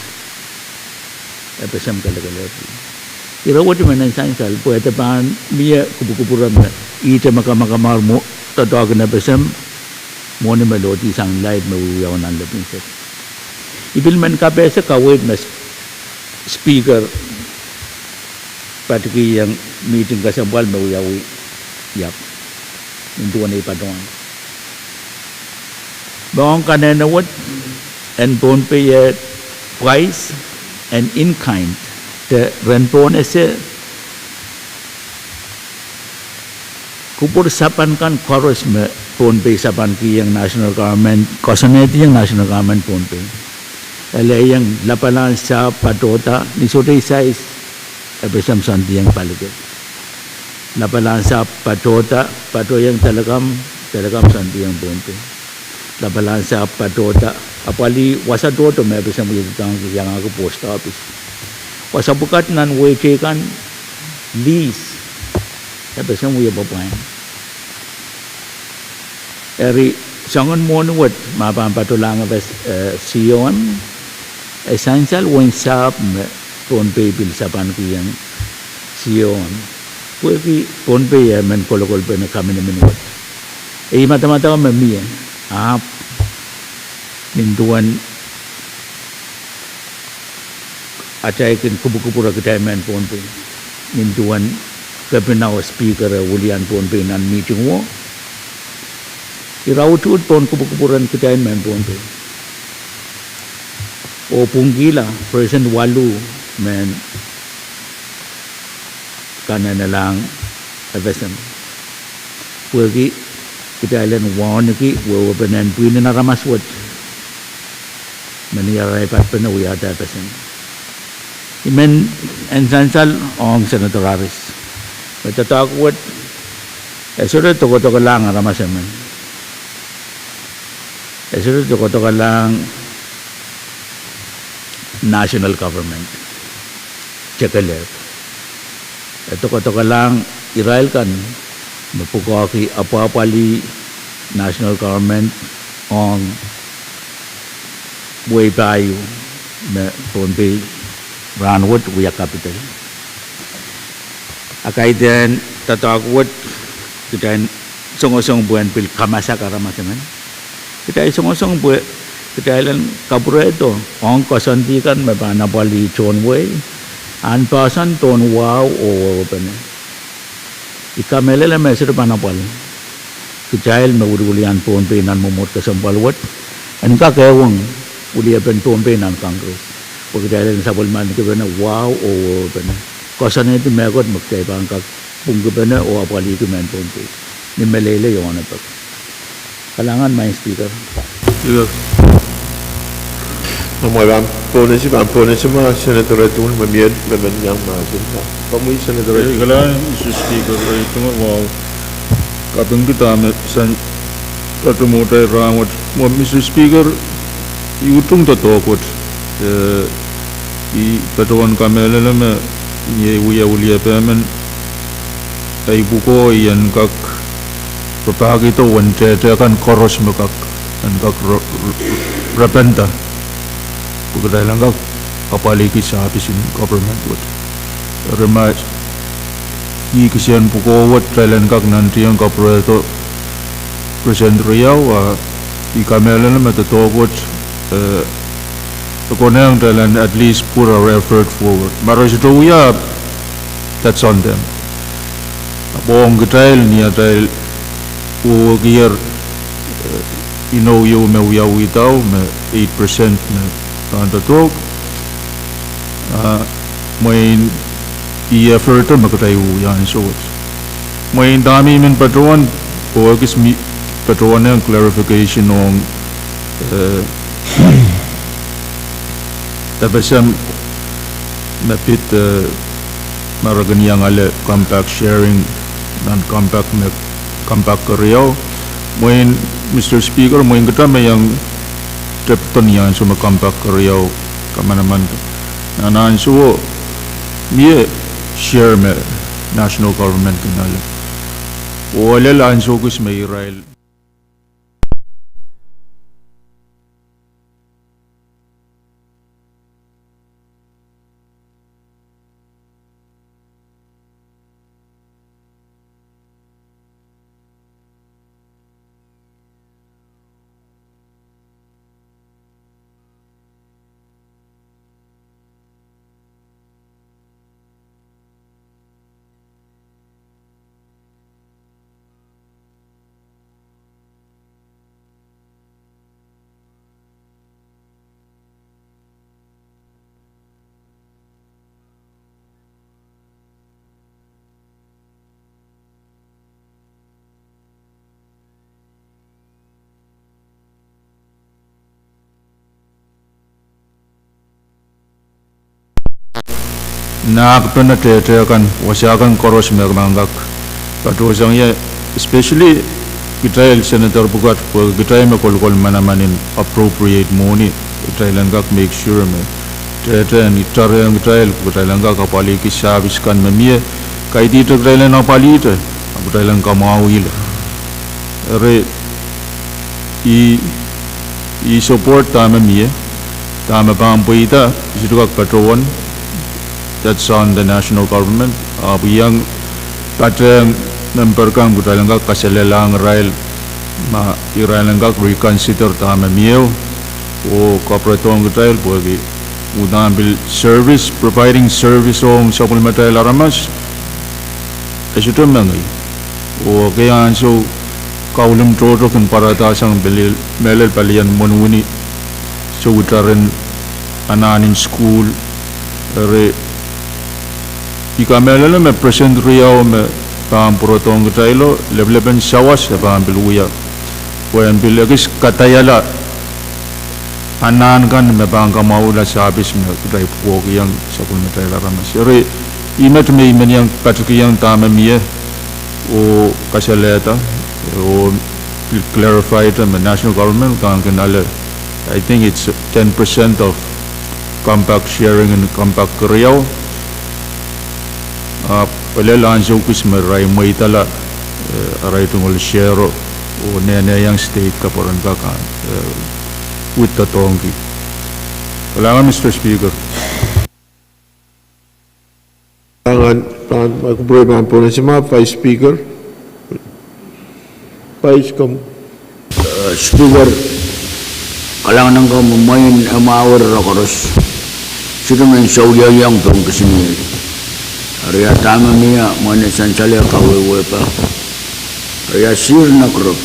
FSM kelekelehpw. Ire wet men en sansal, pwe e pahn mie kupwukupwure me ihte me kamakamahur mwo-, doadoahk en FSM, mwohni me lohdi sang light me wiawi nan lepin seri. I pil men kapehse kaweid me s-, speaker patikihong meeting kesempwal me wiawi iap. Nin duwen ei patohwan. Mwohn kanehne wet en Pohnpei e pwais en in kind, de ren pohn ese kupwur sapan kan koaros me Pohnpei sapan kihong national government, koasoanehdiong national government Pohnpei. Ele iang lapalahn sahpw patohda, ni sohte isais FSM soandiong palikid. Lapalahn sahpw patohda, patohiong Telecom, Telecom soandiong Pohnpei. Lapalahn sahpw patohda, apwalih wasa tohto me FSM wie doadoahngki, iangahki post office. Wasa pwukat nan wehi teikan, lease, FSM wie pwapwain. Eri soangen mwohni wet me pahn patolahng FSM, eh, COM, e sansal uwen sahpw me Pohnpei pil sapan kihong COM. Pwehki Pohnpei e men kolokolpene kaminimin wet. Ei madamadau me mie, ahpw nin duwen atail kin kupwukupwure kitail mehn Pohnpei. Nin duwen kepina oh speaker e wilian Pohnpei nan meeting wo. Ira utuht pohn kupwukupwuren kitail mehn Pohnpei. Oh pwungkihla percent waluh mehn kanenalahng FSM. Pwehki kitail en wauneki wehwehpenen pwihnen aramas wet me ni arail patpene wiahda FSM. I men en sansal ong Senator Harris me doadoahk wet e sohte dokodokalahng aramas emen. E sohte dokodokalahng national government. Tekelehpw. E dokodokalahng irail kan me pwukoahki apwapwalih national government ong wehi pahieu me Pohnpei rahnwet wia capital. A kaidehn doadoahk wet kitail songosong pwehn pil kamasak aramas emen. Kitail songosong pwe kitail en kapwurehdo ong koasoandi kan me pahn apwalih tohn wehi, ahn poahsoan pohn wahu oh wehwehpene. I kamehlele me e sohte pahn apwalih. Kitail me wiliwilian Pohnpei nan mwomwohd kesempwal wet, en kak ewong wiliepen Pohnpei nan Congress. Pwe kitail en sapwellimaniki pene wahu oh wehwehpene. Koasoanehdi mehkot me kitail pahn kak pwungkipene oh apwalihki mehn Pohnpei. Ni meleilei oh onopek. Kalahngan, Maing Speaker. Speaker. Amwail pahn pohnese, pahn pohnese ma Senator Redun me mie, me men iang mahsen. Komwi Senator Redun. Eh, kalahngan, Mister Speaker, eh, tungoal wahu kapingki dahme sang patohwan mwohtail rahnwet. Mwo, Mister Speaker, I utung doadoahk wet, eh, I patohwan kamehlele me I wia wiliepe men, eh, I pwukoa I en kak rapahkihdo uwen tehte kan koaros me kak, en kak re-, re-, rependa. Pwe kitail en kak apwalihki service en government wet. Eri ma I kisehn pwukoa wet kitail en kak nantihong kapwurehdo percent riau, a I kamehlele me doadoahk wet, eh, e konehng kitail en at least put our effort forward. Ma re sohte wia, that's on them. Ahpw ong kitail ni atail wehwehkier, eh, inou ieu me wiawidau me eight percent me pahn doadoahk, ah, mwein I effort me kitail wia ansou wet. Mwein dahme I men patohwan, oh ekis me patohwan en clarification ong, eh, FSM me pid, eh, ma re kin iang ale compact sharing nan compact me, compact keriau. Mwein, Mister Speaker, mwein kitail me iang tepdo ni ansou me compact keriau kamanaman. Nan ansouo mie share me national government kin ale. Oh lel ansou kis me irail. Nahkpene tehte kan, wasa kan koaros me pahn kak patohsang ie, especially kitail Senator pwukat, pwe kitail me kolokol manaman en appropriate mwohni, kitail en kak make sure me tehtehn itarehng kitail, kitail en kak apwalihki service kan me mie, kaidehn kitail en apwalihte, ahpw kitail en kamwahwihala. Eri, I, I support dahme mie, dahme pahn pweida, I sohte kak patohwan, that's on the national government. Ahpw I iang patehng memper kan, kitail en kak kaselelahng irail, ma irail en kak reconsider dahme mie, oh kapwuredohng kitail pwehki uhdahn pil service, providing service ong sapwellimatail aramas, e sohte mengei. Oh ekei ansou kaulim tohto kin pwaradahsang pil, mehlel palien mwohni, soh, itaren anahn en sukuhl, eri I kamehlele me percent riau me pahn pwuredohng kitailo, lepelepen sawas e pahn pil wia, pwe en pil ekis kadaiala anahn kan me pahn kamwahwihala service me kitail pwukoahkiong sapwellimatail aramas. Eri, I met me I men iang patokiong dahme mie, oh kasalehda, oh pil clarified me national government kan kin ale, I think it's ten percent of compact sharing en compact keriau. Ahpw pil lel ansou kis me irail mweidala, eh, arail tungoal share o, oh nehnehiong state kapwuren kak, eh, withdraw dohngki. Kalahngan, Mister Speaker. Kalahngan, pahn, kupwure pahn pohnese ma, Vice Speaker. Vice, komw. Eh, Speaker, kalahngan en komwi, mwein e mwahu riekoaros, sohte men souleng pohn kisiniei. Eri a dahme mie, mwein e sansal e kawehwehpa. Eri a sir nekrep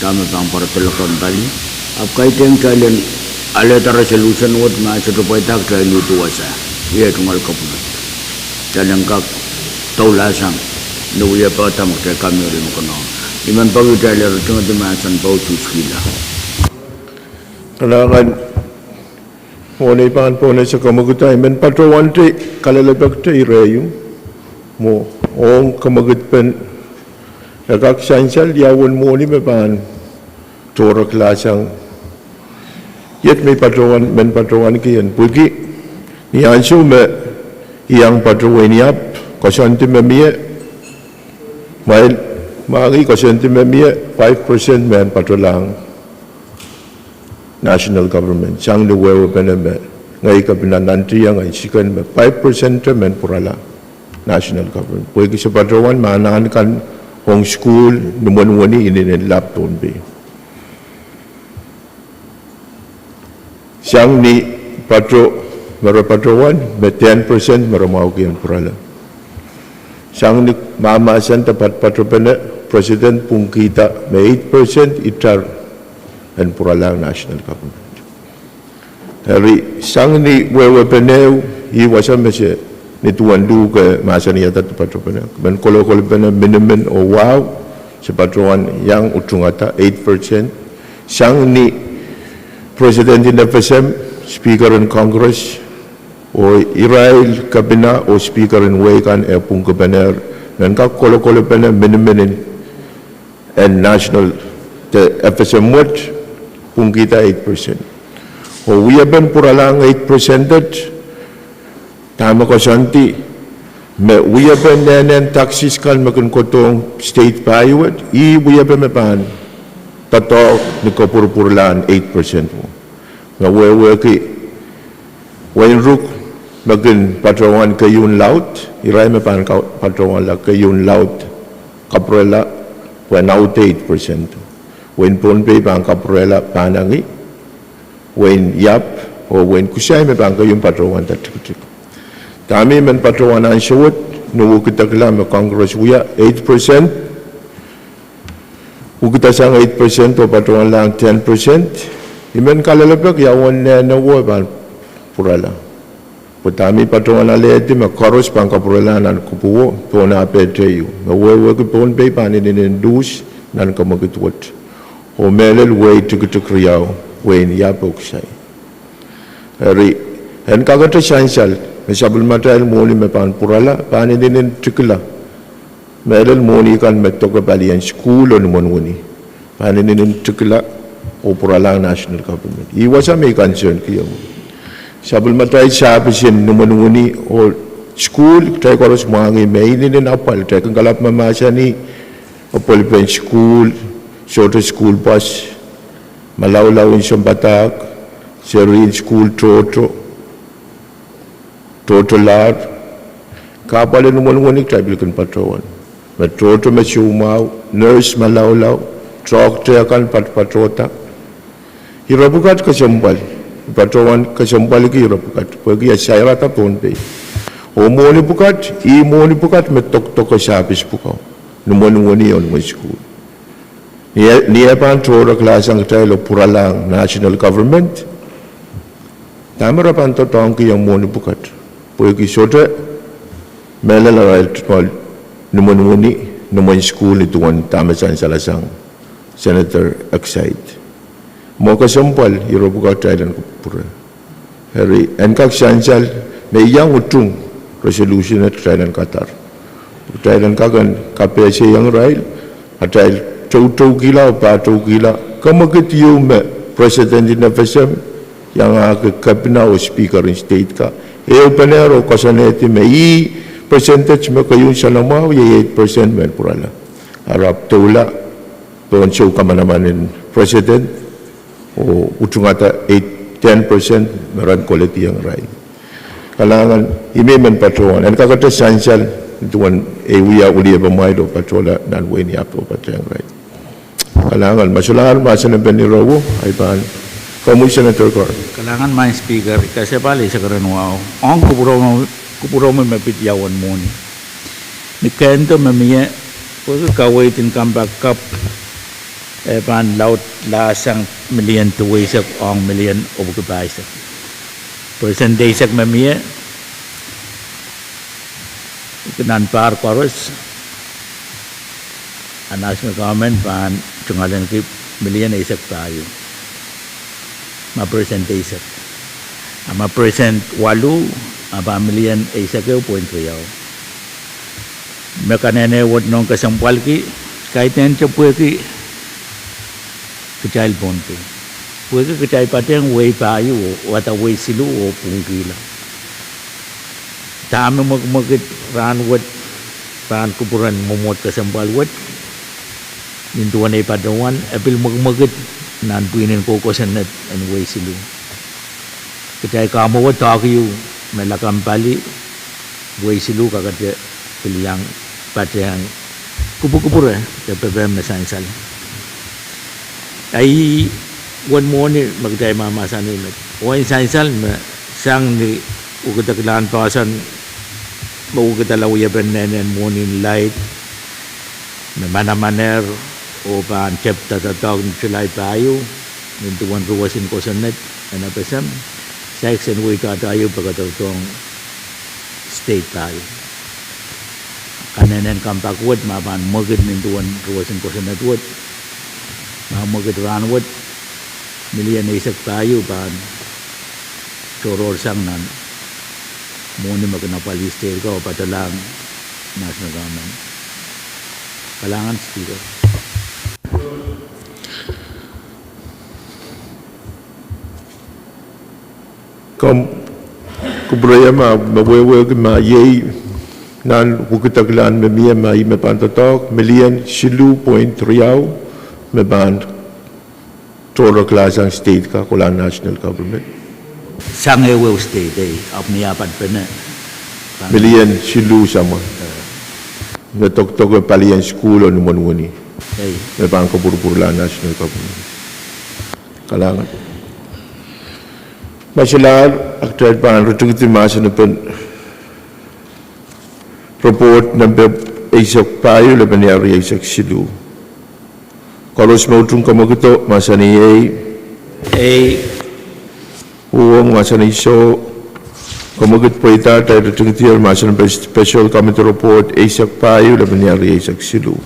dahme pahn pwarada lokaia pali. Ahpw kaidehn kitail en alehda resolution wet ma sohte pweida, kitail en uhd wasa, iei tungoal kapwunod. Kitail en kak doulahsang ni wiepe dahme kitail kamieri me konehng. I men peki kitail en ritingedi mahsen pwukat, suskihla. Kalahngan, mwohn ei pahn pohnese, komw kitail men patohwante, kalelapak te ire ieu mwo ong komw kitail pen e kak sansal ia uwen mwohni me pahn tohreklahsang. Iet me I patohwan, men patohwanki en pwiki, ni ansou me I iang patohwan iap, koasoandi me mie, mwail, mwahngih koasoandi me mie, five percent me en patohlahng national government, sang ni wehwehpene me ngehi kepina nantihong en siken me five percent te men pwurala national government. Pwehki se patohwan me anahn kan ong sukuhl, ni mwohni inenen lap Pohnpei. Sang ni pato, me re patohwan me ten percent me re mwahuki en pwurala. Sang ni mahmahsen de patopatopene, President pwungkihda me eight percent itar en pwuralahng national government. Eri sang ni wehwehpene ehu, ih wasa me se, ni duwen luhk e mahsanihada de patopene, men kolokolpene minimin oh wahu, se patohwan iang utungada eight percent. Sang ni President en FSM, Speaker en Congress, oh irail kepina oh Speaker en wehi kan e pwungkipenehr, men kak kolokolpene minimin en national, de FSM wet, pwungkihda eight percent. Oh wiepen pwuralahng eight percent et, dahme koasoandi, me wiepen nehnen taxes kan me kin kohdohng state pahieu wet, ih wiepe me pahn doadoahk ni kapwurpwurlahn eight percent mwo. Me wehwehki wehin Ruk me kin patohwan keieun laud, irail me pahn ka, patohwanla keieun laud kapwurala, pwe en audeh eight percent. Wehin Pohnpei pahn kapwurala pahnangih, wehin Iap oh wehin Kusai me pahn keieun patohwanda tikitik. Dahme I men patohwan ansou wet, ni wukidekla me Congress wia eight percent, wukidasang eight percent oh patohwanlahng ten percent, I men kalelapak ia uwen nehnewo pahn pwurala. Pwe dahme I patohwan alehdi me koaros pahn kapwurala nan kupwuwo pohn ah pehte ieu, me wehwehki Pohnpei pahn inenen luhs nan kemwekid wet, oh mehlel wehi tikitik riau, wehin Iap oh Kusai. Eri, en kakete sansal, Me sapwellimatail mwohni me pahn pwurala, pahn inenen tikila. Mehlel mwohni kan me doke palien sukuhl oh ni mwohni pahn inenen tikila oh pwuralahng national government. Ih wasa me I concern kihong. Sapwellimatail service en ni mwohni oh sukuhl, kitail koaros mwahngih me inenen apwal, kitail kin kalap me mahsanih, apwalipen sukuhl, sohte sukuhl pwas, malaulau en sounpadahk, serien sukuhl tohto, tohtolahr, kahpwal en ni mwohni kitail pil kin patohwan. Me tohto me soumwahu, nurse malaulau, tohto kan pat patohda. Ire pwukat kesempwal, patohwan kesempwalki ire pwukat, pwehki e sairada Pohnpei. Oh mwohni pwukat, ih mwohni pwukat me dokdoke service pwuko, ni mwohni oh ni mwohni sukuhl. Ni eh, ni eh pahn tohrohrlahsang kitail oh pwuralahng national government, dahme re pahn doadoahngkihong mwohni pwukat? Pwehki sohte mehlel arail tungoal ni mwohni, ni mwohni sukuhl ni duwen dahme sansalasang Senator Exide. Mwo kesempwal ire pwukat kitail en kupwure. Eri en kak sansal me iang utung resolution et kitail en kadar. Kitail en kak en kapehsehiong irail, atail toutoukihla oh pahtoukihla, kemwekid ieu me president en FSM, iangahki kepina oh speaker en state ka, ehupene oh koasoanehdi me ih percentage me keieu soanamwahu, iei eight percent me pwurala. Ahpw doula pohn soukamanaman en president oh utungada eight, ten percent me ren kolediong irail. Kalahngan, I men patohwan, en kakete sansal duwen ei wia wiliepamwail oh patohla nan wehin Iapo patehng irail. Kalahngan, ma solahr mahsen en peni rowo, ahi pahn komwi Senator Carr. Kalahngan Madam Speaker, I kasapahl eisek ren wahu ong kupwuromwi me pid ia uwen mwohni. Ni kehndo me mie, pwehki kaweid en Compact kapw, e pahn laudlahsang milion duweisek ong milion epwiki pahisek. Percent eisek me mie, nan pahr koaros, a national government pahn tungoaleniki milion eisek pahieu. Ma percent eisek. A ma percent waluh, a pahn milion eisek ehu point riau. Me kanehnehn wet nohn kesempwalki, kaidehn tepwehki kitail Pohnpei. Pwehki kitail patehng wehi pahieu, wada wehi siluh oh pwungkihla. Dahme mwekimwekid rahnwet pahn kupwuren mwomwohd kesempwal wet, nin duwen ei patohwan, e pil mwekimwekid nan pwihn en kou kosonned en wehi siluh. Kitail kamwowe doahkiu me lakapw pali, wehi siluh kakete pil iang patehng kupwukupwure de pepehm me sansal. Ahi uwen mwohni me kitail mahmahsanih met. Oh en sansal me sang ni wekidek lahn poahsoan me wekidala wiepen nehnen mwohnin laid, me manamanehr oh pahn tepda doadoahk ni July pahieu, nin duwen ruwesin kosonned en FSM, saik sen wehi doadoahk ieu pekederdohng state pahieu. Kanehnen Compact wet ma pahn mwekid nin duwen ruwesin kosonned wet, ma mwekid rahnwet, milion eisek pahieu pahn tohrohrsang nan mwohni me kin apwalih state ko oh patohlahng national government. Kalahngan Speaker. Komw kupwurehiong ma me wehwehki ma iei nan wekidek lahn me mie ma ih me pahn doadoahk, milion siluh point riau me pahn tohrohrlahsang state ka kolahng national government. Sang ehuehu state, ei, ahpw ni ah patpene, milion siluh samwa me dokdoke palien sukuhl oh ni mwohni, me pahn kupwurupwurlahng national government. Kalahngan. Ma solahr, a kitail pahn ritingdi mahsenepen report nempe eisek pahieu, lepeni ari eisek siluh. Koaros me utung kemwekido, mahsanih ei. Ei. Uhwong, mahsanih soh. Kemwekid pweida, kitail ritingdier mahsenepen special committee report eisek pahieu, lepeni ari eisek siluh.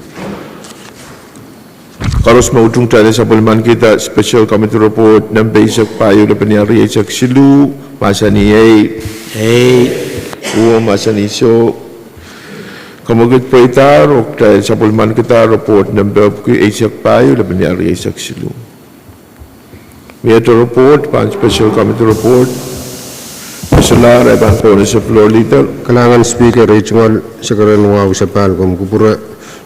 Koaros me utung kitail sapwellimanikihda special committee report nempe eisek pahieu, lepeni ari eisek siluh, mahsanih ei. Ei. Uhwong mahsanih soh. Kamwekid pweidahr oh kitail sapwellimanikihda report nempe epwiki eisek pahieu, lepin ire eisek siluh. Miehte report, pahn special committee report. Solahr, I pahn pohnese floor leader. Kalahngan Speaker, ei tungoal sekeren wahu sapahl komw kupwure.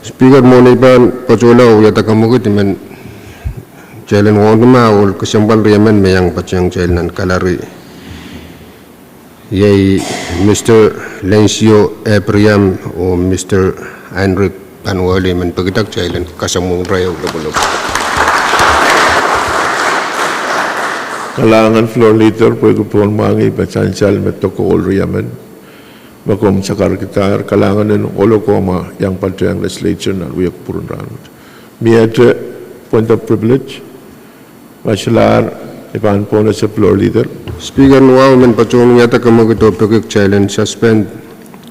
Speaker, mwohn ei pahn patohla oh wiahda kamwekid, I men kitail en wauneki ma ohl kesempwal riemen me iang patehng kitail nan gallery. Iei Mister Lensio Abraham oh Mister Heinrich Panueli, I men pekida kitail en kasamwohng irail lopwolopw. Kalahngan floor leader, pwehki pohn mwahngih me sansal me deke ohl riemen me komw sakarkidahr, kalahngan en ohl ko me iang patehng legislature nan wia kupwuren rahnwet. Miehte point of privilege. Ma solahr, I pahn pohnese floor leader. Speaker, ni wahu I men patohwan wiahda kamwekid oh peki kitail en suspend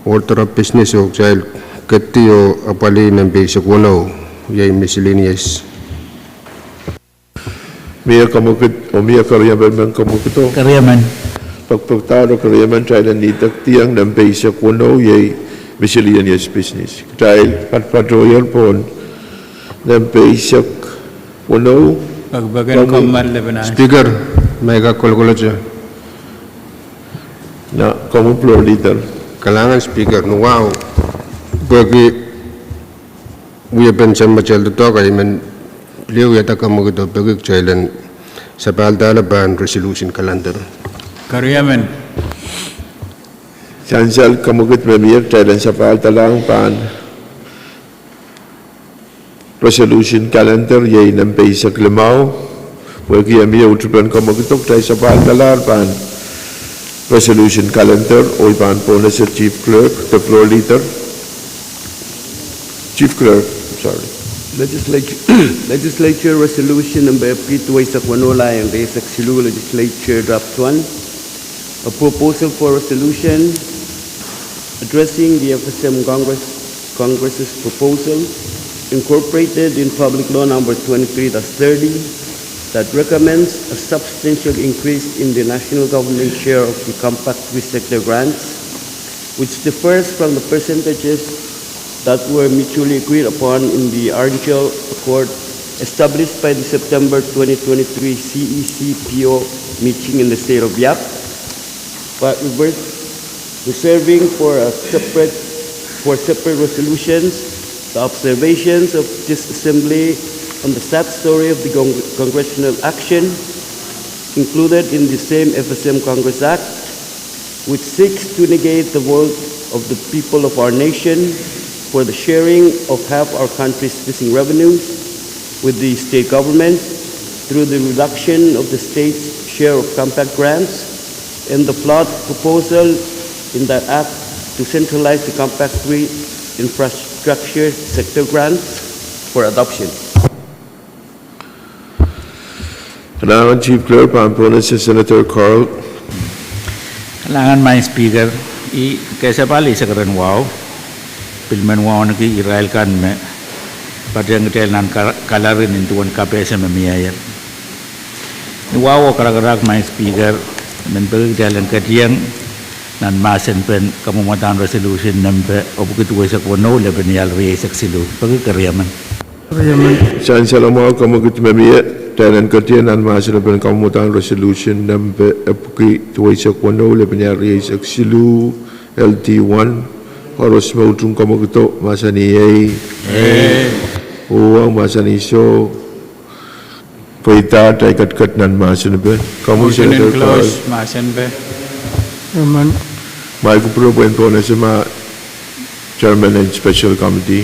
order of business oh kitail ketdi oh apwalih nempe eisek weneu, iei miscellaneous. Mie kamwekid oh mie keriemen me kamwekid o? Keriemen. Pekpekdahr oh keriemen, kitail en idekdiong nempe eisek weneu, iei miscellaneous business. Kitail patpatohier pohn nempe eisek weneu. Speaker, ma I kak kolokolete. Na, komw floor leader. Kalahngan Speaker, ni wahu, pwehki wiepen Sempah Tehl Doadoahk, I men pil wiahda kamwekid oh peki kitail en sapahldahr pahn resolution calendar. Keriemen. Sansal kamwekid me mie, kitail en sapahldahr pahn resolution calendar, iei nempe eisek limau. Pwehki e mie utupen kamwekido, kitail sapahldahr pahn resolution calendar, oh I pahn pohnese Chief Clerk, the floor leader. Chief Clerk, sorry. Legislature, Legislature Resolution nempe epwiki duweisek weneu, ire eisek siluh, Legislature Draft One. A proposal for resolution addressing the F S M Congress, Congress's proposal incorporated in Public Law number twenty-three dash thirty that recommends a substantial increase in the national government share of the Compact Three sector grants, which differs from the percentages that were mutually agreed upon in the original accord established by the September twenty twenty-three C E C P O meeting in the state of Yap, but reverse, reserving for a separate, for separate resolutions the observations of this assembly on the statutory of the con-, congressional action included in the same F S M Congress Act, which seeks to negate the vote of the people of our nation for the sharing of half our country's fishing revenues with the state government through the reduction of the state's share of compact grants and the flawed proposal in that act to centralize the Compact Three infrastructure sector grants for adoption. Kalahngan Chief Clerk, pahn pohnese Senator Carl. Kalahngan Maing Speaker, I kesempwal eisek rehn wahu, pil men wauneki irail kan me patehng kitail nan ka-, gallery nin duwen kapehse me mieier. Ni wahu oh karakarahk Maing Speaker, I men peki kitail en ketieng nan mahsen pen kamwomwdahn resolution nempe epwiki duweisek weneu, lepin ire eisek siluh. Peki keriemen. Sansal mwahu, kamwekid me mie, kitail en ketieng nan mahsen pen kamwomwdahn resolution nempe epwiki duweisek weneu, lepin ire eisek siluh, L D one. Koaros me utung kamwekido, mahsanih ei. Uhwong, mahsanih soh. Pweida, kitail ketiket nan mahsen pen. Komwi Senator Carl. Mahsen pen. Ma I kupwure pwehn pohnese ma Chairman en Special Committee,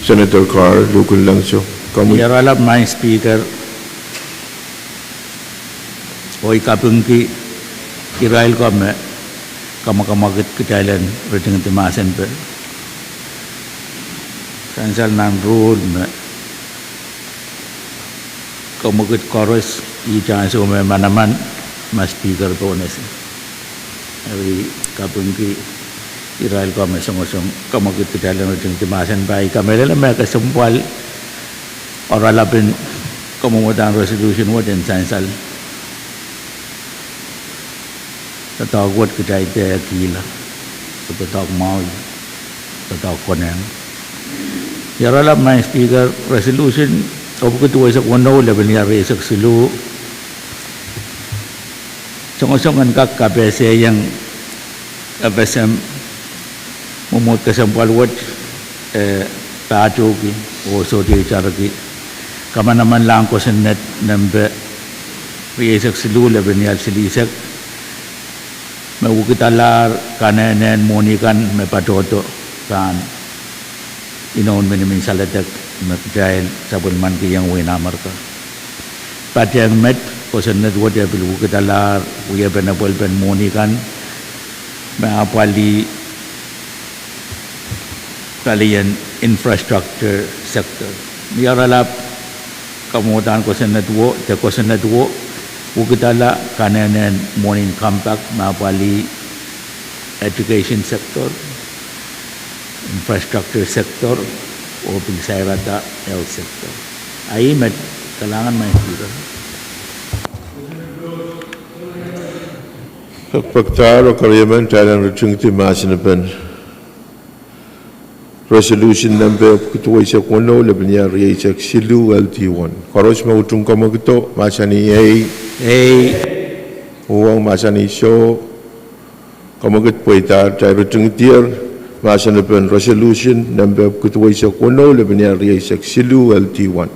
Senator Carl Lukunlangso. Komwi. Iei oaralap Maing Speaker, oh I kapingki irail ko me kamwakamwakid kitail en ritingdi mahsen pen. Sansal nan rule me kamwekid koaros, iei ansou me manaman ma Speaker pohnese. Eri kapingki irail ko me songosong kamwekid kitail en ritingdi mahsen pen, I kamehlele me kesempwal oaralap en kamwomwdahn resolution wet en sansal doadoahk wet kitail dehr kihla. Doadoahk mwahu, doadoahk konehng. Iei oaralap, Madam Speaker, resolution epwiki duweisek weneu, lepin iar rieisek siluh, songosong en kak kapehsehiong FSM mwomwohd kesempwal wet, eh, pahtohki oh sohte itarki kamanamanlahng kosonned nempe rieisek siluh, lepin iar silihsek, me wekidalahr kanehnen mwohni kan me patohdo pahn inoun minimin saledek me kitail sapwellimanikihong wehin Amerika. Patehng met, kosonned wet e pil wekidalahr wiepen epwelpen mwohni kan me apwalih palien infrastructure sector. Ni oaralap, kamwohdan kosonned wo, de kosonned wo wekidala kanehnen mwohnin compact me apwalih education sector, infrastructure sector, oh pil sairada health sector. Ahi met, kalahngan, Madam Speaker. Pekpekdahr oh keriemen, kitail en ritingdi mahsenepen resolution nempe epwiki duweisek weneu, lepin iar rieisek siluh, LD one. Koaros me utung kamwekido mahsanih ei. Ei. Uhwong mahsanih soh. Kamwekid pweidahr, kitail ritingdier mahsenepen resolution nempe epwiki duweisek weneu, lepin iar rieisek siluh, LD one.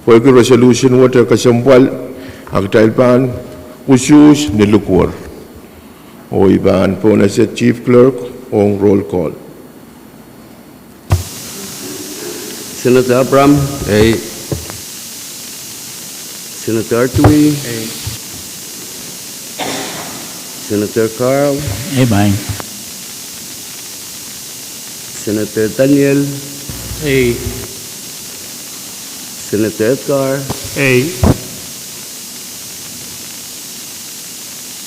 Pwehki resolution wet e kesempwal, a kitail pahn usuhs ni likwor. Oh I pahn pohnese Chief Clerk ong roll call. Senator Abraham. Ei. Senator Artui. Ei. Senator Carl. Ei, Madam. Senator Daniel. Ei. Senator Edgar. Ei.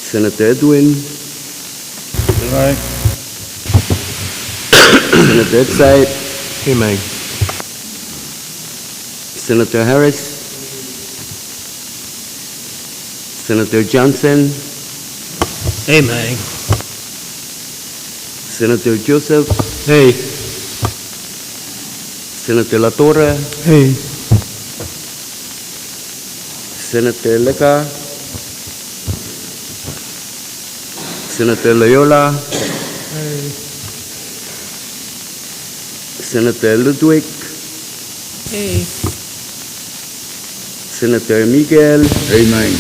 Senator Edwin. Ei. Senator Edsait. Ei, Madam. Senator Harris. Senator Johnson. Ei, Madam. Senator Joseph. Ei. Senator LaTorre. Ei. Senator Lega. Senator Loyola. Ei. Senator Ludwig. Ei. Senator Miguel. Ei, Madam.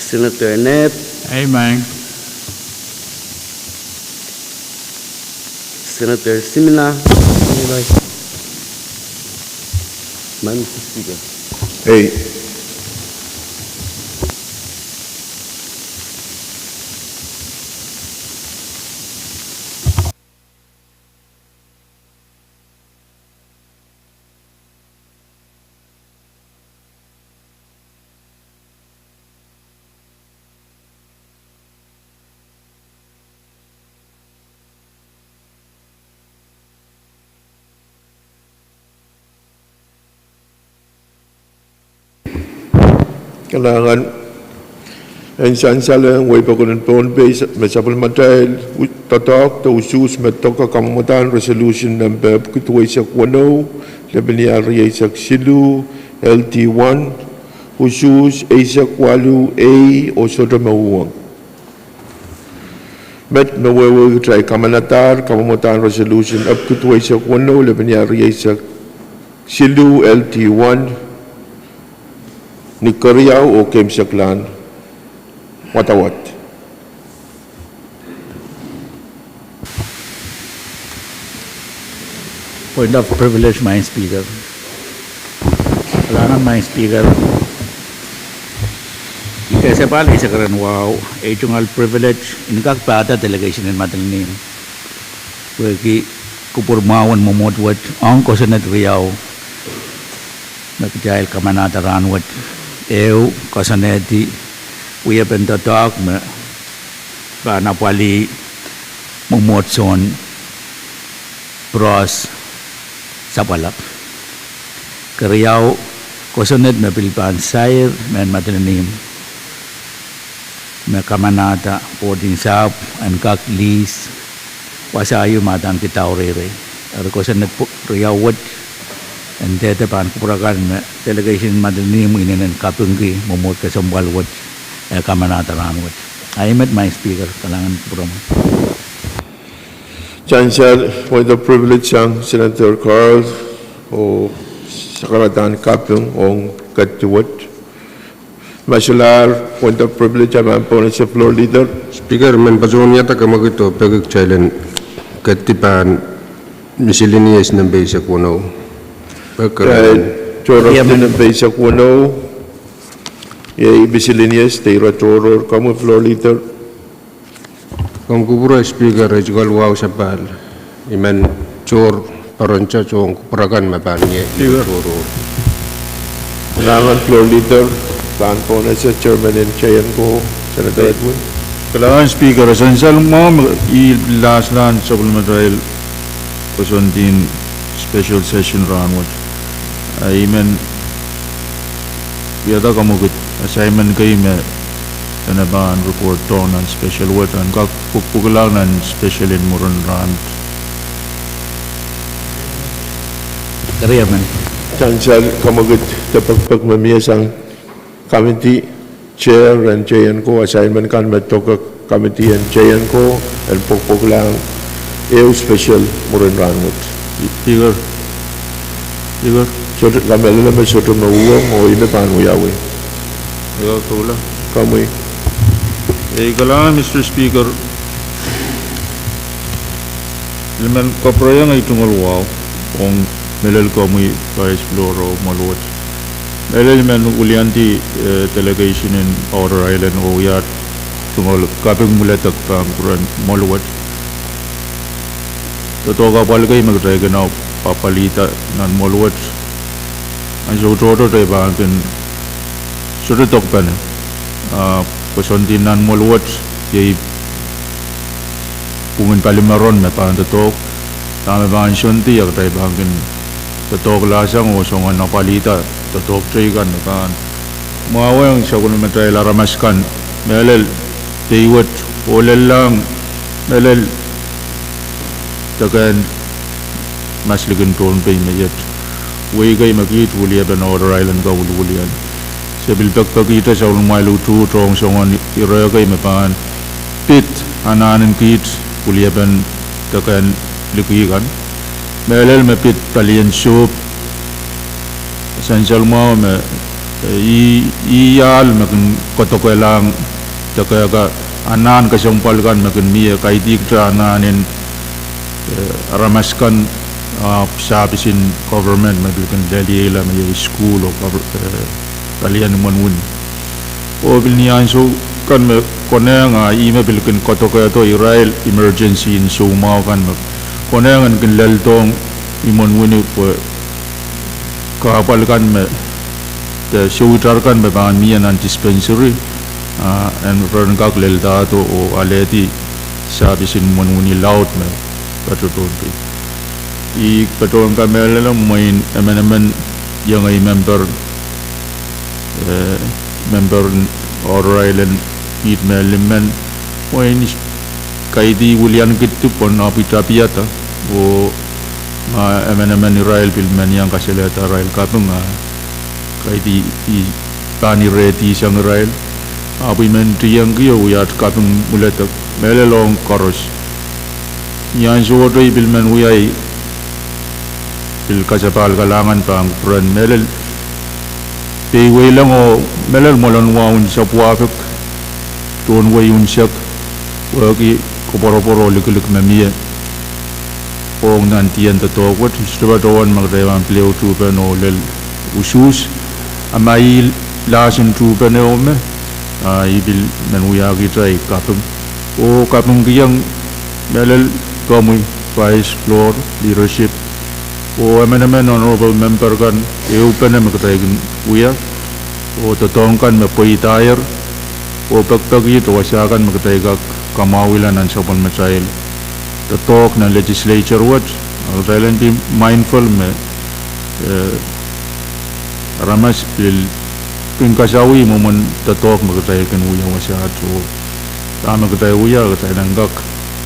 Senator Nep. Ei, Madam. Senator Simina. Ei, Madam. Madam Speaker. Ei. Kalahngan. En sansalehng wehi pokon en Pohnpei me sapwellimatail doadoahk de usuhs me doke kamwomwdahn resolution nempe epwiki duweisek weneu, lepin iar rieisek siluh, LD one, usuhs eisek waluh, ei, oh sohte me uhwong. Met me wehwehki kitail kamanadahr kamwomwdahn resolution epwiki duweisek weneu, lepin iar rieisek siluh, LD one, ni keriau oh keimwseklahn wadawad. Point of privilege, Madam Speaker. Kalahngan, Madam Speaker. Ni kesempwal eisek ren wahu, ei tungoal privilege en kak pahda delegation en Madolenihmw pwehki kupwur mwahu en mwomwohd wet ong kosonned riau me kitail kamanahda rahnwet. Ehu, kosonnedi wiepen doadoahk me pahn apwalih mwomwohdiso en Pros Sapwalap. Keriau, kosonned me pil pahn sair mehn Madolenihmw me kamanahda board en sahpw en kak lease wasa ieu me adaneki Dau Reirei. Eri kosonned pw-, riau wet en dehde pahn kupwur akan me delegation en Madolenihmw inenen kapingki mwomwohd kesempwal wet e kamanahda rahnwet. Ahi met, Madam Speaker, kalahngan kupwuromwi. Sansal point of privilege sang Senator Carl oh sakaradahn kaping ong ketiwet. Ma solahr point of privilege, a pahn pohnese floor leader. Speaker, I men patohwan wiahda kamwekid oh peki kitail en ketipan miscellaneous nempe eisek weneu. Peki. Eh, tohrohr nempe eisek weneu, iei miscellaneous, de ire tohrohr, komwi floor leader. Komw kupwure Speaker, e tikitik wahu sapahl. I men tohr poarenda tohn kupwur akan me pahn ie tohrohr. Kalahngan floor leader, pahn pohnese chairman en J N ko, Senator Edwin. Kalahngan Speaker, e sansal mwahu me I laslahn sapwellimatail kosonned en special session rahnwet. A I men wiahda kamwekid assignment kei me e pahn report dohng nan special wet, en kak pwukpwuklahng nan special en mwurin rahnwet. Eri I men sansal kamwekid de pekpek me mie sang committee chair en J N ko, assignment kan me doke committee en J N ko, en pwukpwuklahng ehu special mwurin rahnwet. Speaker, Speaker. Sohte kamehlele me sohte me uhwong oh ih me pahn wiawi. Io, kohla. Komwi. Ei, kalahngan Mister Speaker. I men kapwurehiong ei tungoal wahu ong mehlel komwi Vice Floor oh Moluwet. Mehlel I men wiliandi, eh, delegation en Outer Island oh wia tungoal kaping mwuledek pahn kupwuren Moluwet. Doadoahk apwal kei me kitail kin apwalihda nan Moluwet, ansou tohto kitail pahn kin sohte dohkpene. Ah, kosonned en nan Moluwet, iei pwungen palimaron me pahn doadoahk. Dahme pahn sonned, a kitail pahn kin doadoahk lahsang oh soangen apwalihda doadoahk teikan me pahn mwahwihong sapwellimatail aramas kan, mehlel peiwet oh lellahng, mehlel dekehn maslikin Pohnpei me iet. Wehi kei me kiht weliepen Outer Island kawiliwilien. Se pil pekpekihte sapwellimatail utuht ong soangen ire kei me pahn pid anahnen kiht weliepen dekehn liki kan. Mehlel me pid palien sohp, sansal mwahu me, eh, ih, ih ahl me kin koadoakelahng dekehka anahn kesempwal kan me kin mie, kaidehkte anahnen, eh, aramas kan, ah, service en government me pil kin lelieila me iei school oh gov-, eh, palien imwen wini. Oh pil ni ansou kan me konehng, ah, ih me pil kin koadoakehdo irail emergency en soumwahu kan me konehng en kin leldohng imwen wini pwe kahpwal kan me, de souitar kan me pahn mie nan dispensary, ah, en ren kak leldahdo oh alehdi service en imwen wini laud me patohdo pil. I patohwan kamehlele mwein emenemen iang ei member, eh, member Outer Island, kiht me limen, mwein kaidehk wilian kiht pwon apwita piada, oh ma emenemen irail pil men iang kasalehda arail kaping, ah, kaidehk I pahn irehdihsang irail. Ahpw I men tiengki oh wiahda kaping mwuledek, mehlel ong koaros. Ni ansou wet I pil men wia, I pil kasapahl kalahngan pahn kupwuren mehlel peiweileng oh mehlel mwoalen wahun sapwuahpik, tohn wehi unsek, wehwehki koapworopwor oh likilik me mie ong nan dien doadoahk wet. I sohte patohwan ma kitail pahn pil ehu tuhpene oh lel usuhs, a ma ih lahsen tuhpene ehu me, ah, I pil men wiahkihda ei kaping. Oh kapingkihong mehlel komwi Vice Floor, leadership, oh emenemen honorable member kan, ehupene me kitail kin wia, oh doadoahk kan me pweidahr, oh pekpekihte wasa kan me kitail kak kamwahwihla nan sapwellimatail doadoahk nan legislature wet, a kitail en be mindful me, eh, aramas pil Kin kasawih mwomwen doadoahk me kitail kin wia wasaht oh dahme kitail wia, kitail en kak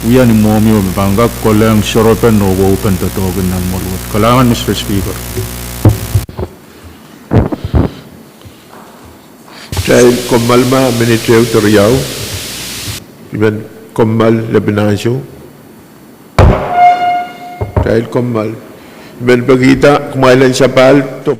wia ni mwohmwi oh me pahn kak kolehng sohropen oh weupen doadoahk en nan mwohmwi wet. Kalahngan, Mister Speaker. Kitail kommoal ma minit ehu de riau. I men kommoal lepin ansou. Kitail kommoal. I men pekihda kumwail en sapahl do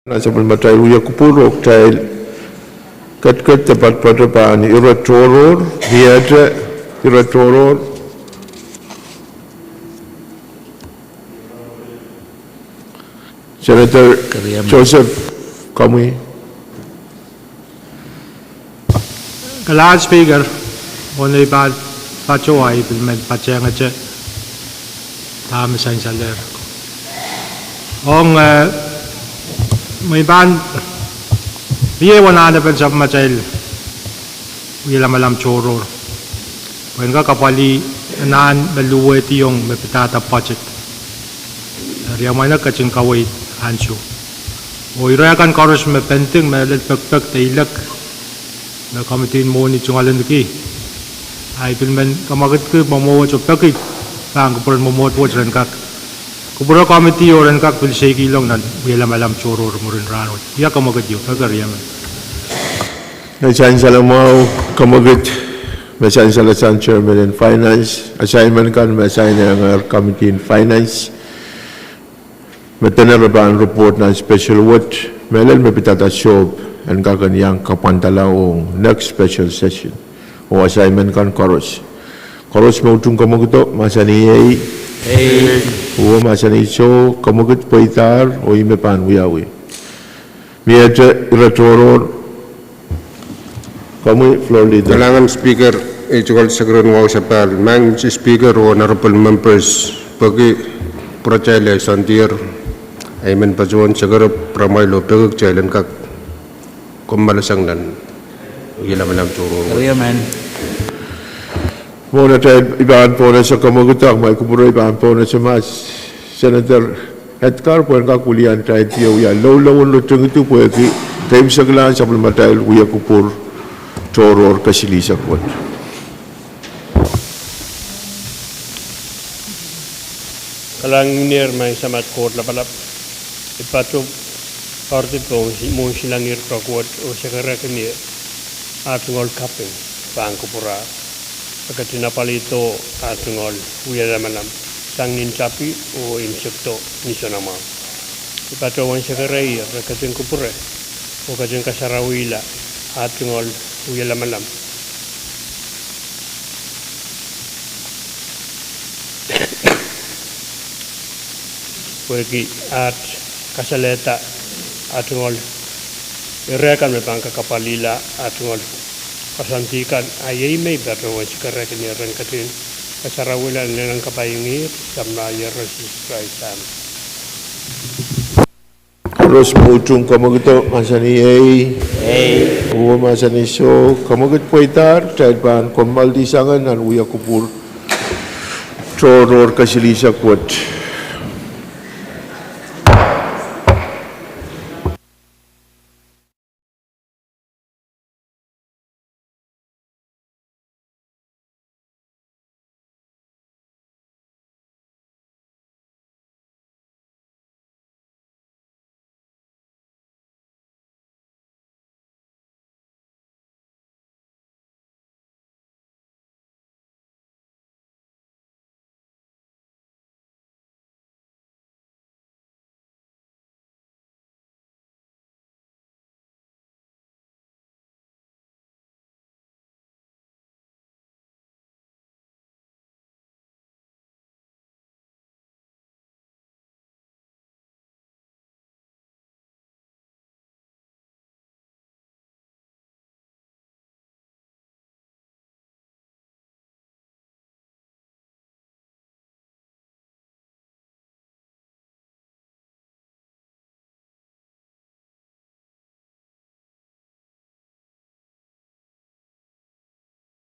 Nan sapwellimatail wia kupwur oh kitail ketiket de poatopoat pahn ire tohrohr, miehte ire tohrohr. Senator Joseph, komwi. Kalahngan Speaker, oh nei pahn patohwan pil men patehngete ah me sansalehr. Ong, eh, mwein pahn mie wanahnepel sapwellimatail wia lamalam tohrohr pwehn kak apwalih anahn me luwehdiong me pidada budget. Eri amwail ketin kaweid ansou. Oh ire kan koaros me pending, me lel pekpek de ilek, me komitihen mwohni tungoaleniki, ahi pil men kamwakidki mwomwohdiso peki pahn kupwuren mwomwohdiso ren kak, kupwure komiti oh ren kak pil seikihlong nan wia lamalam tohrohr mwurin rahnwet. Ia kamwakid ieu, peki riemen. Me sansal mwahu, kamwakid me sansalehsang chairman en finance, assignment kan me assignehr komitihen finance. Me dene me pahn report nan special wet, mehlel me pidada sohp, en kak en iang kapwandala ong next special session. Oh assignment kan koaros. Koaros me utung kamwakido, mahsanih ei. Ei. Uwe mahsanih soh, kamwakid pweidahr, oh ih me pahn wiawi. Miehte ire tohrohr. Komwi, Floor Leader. Kalahngan Speaker, ei tungoal sekeren wahu sapahl, Madam Speaker, oh honorable members, pwehki pwuratail eh soandier, I men patohwan sekerep ramwail oh peki kitail en kak kommoalsang nan wia lamalam tohrohr. Mwohn atail, I pahn pohnese kamwakido, ma I kupwure I pahn pohnese mas Senator Edgar pwehn kak wiliandi wia loulou en lotengidi pwehki keimwseklahn sapwellimatail wia kupwur tohrohr kesilihsek wet. Kalahngan en Maing Samat Koht Lapalap, I patohwan poardi pohn mwohn silangihr pwukat oh sekerehkin ah tungoal kaping pahn kupwure, re ketin apwalihdo ah tungoal wia lamalam sang ni tapi oh imwseklahn ni sounamwahu. I patohwan sekerehie re ketin kupwure oh ketin kasarawihla ah tungoal wia lamalam pwehki aht kasalehda ah tungoal ire kan me pahn kak apwalihla ah tungoal koasoandi kan. Ahi ei me I patohwan sekerehkin re ketin kasarawihla. Ni lel kapai en Ngehn Sarawi, sapwellimatail Sises Krais, amen. Koaros me utung kamwakido mahsanih ei. Ei. Uwe mahsanih soh, kamwakid pweidahr, kitail pahn kommoaldi sang nan wia kupwur tohrohr kesilihsek wet.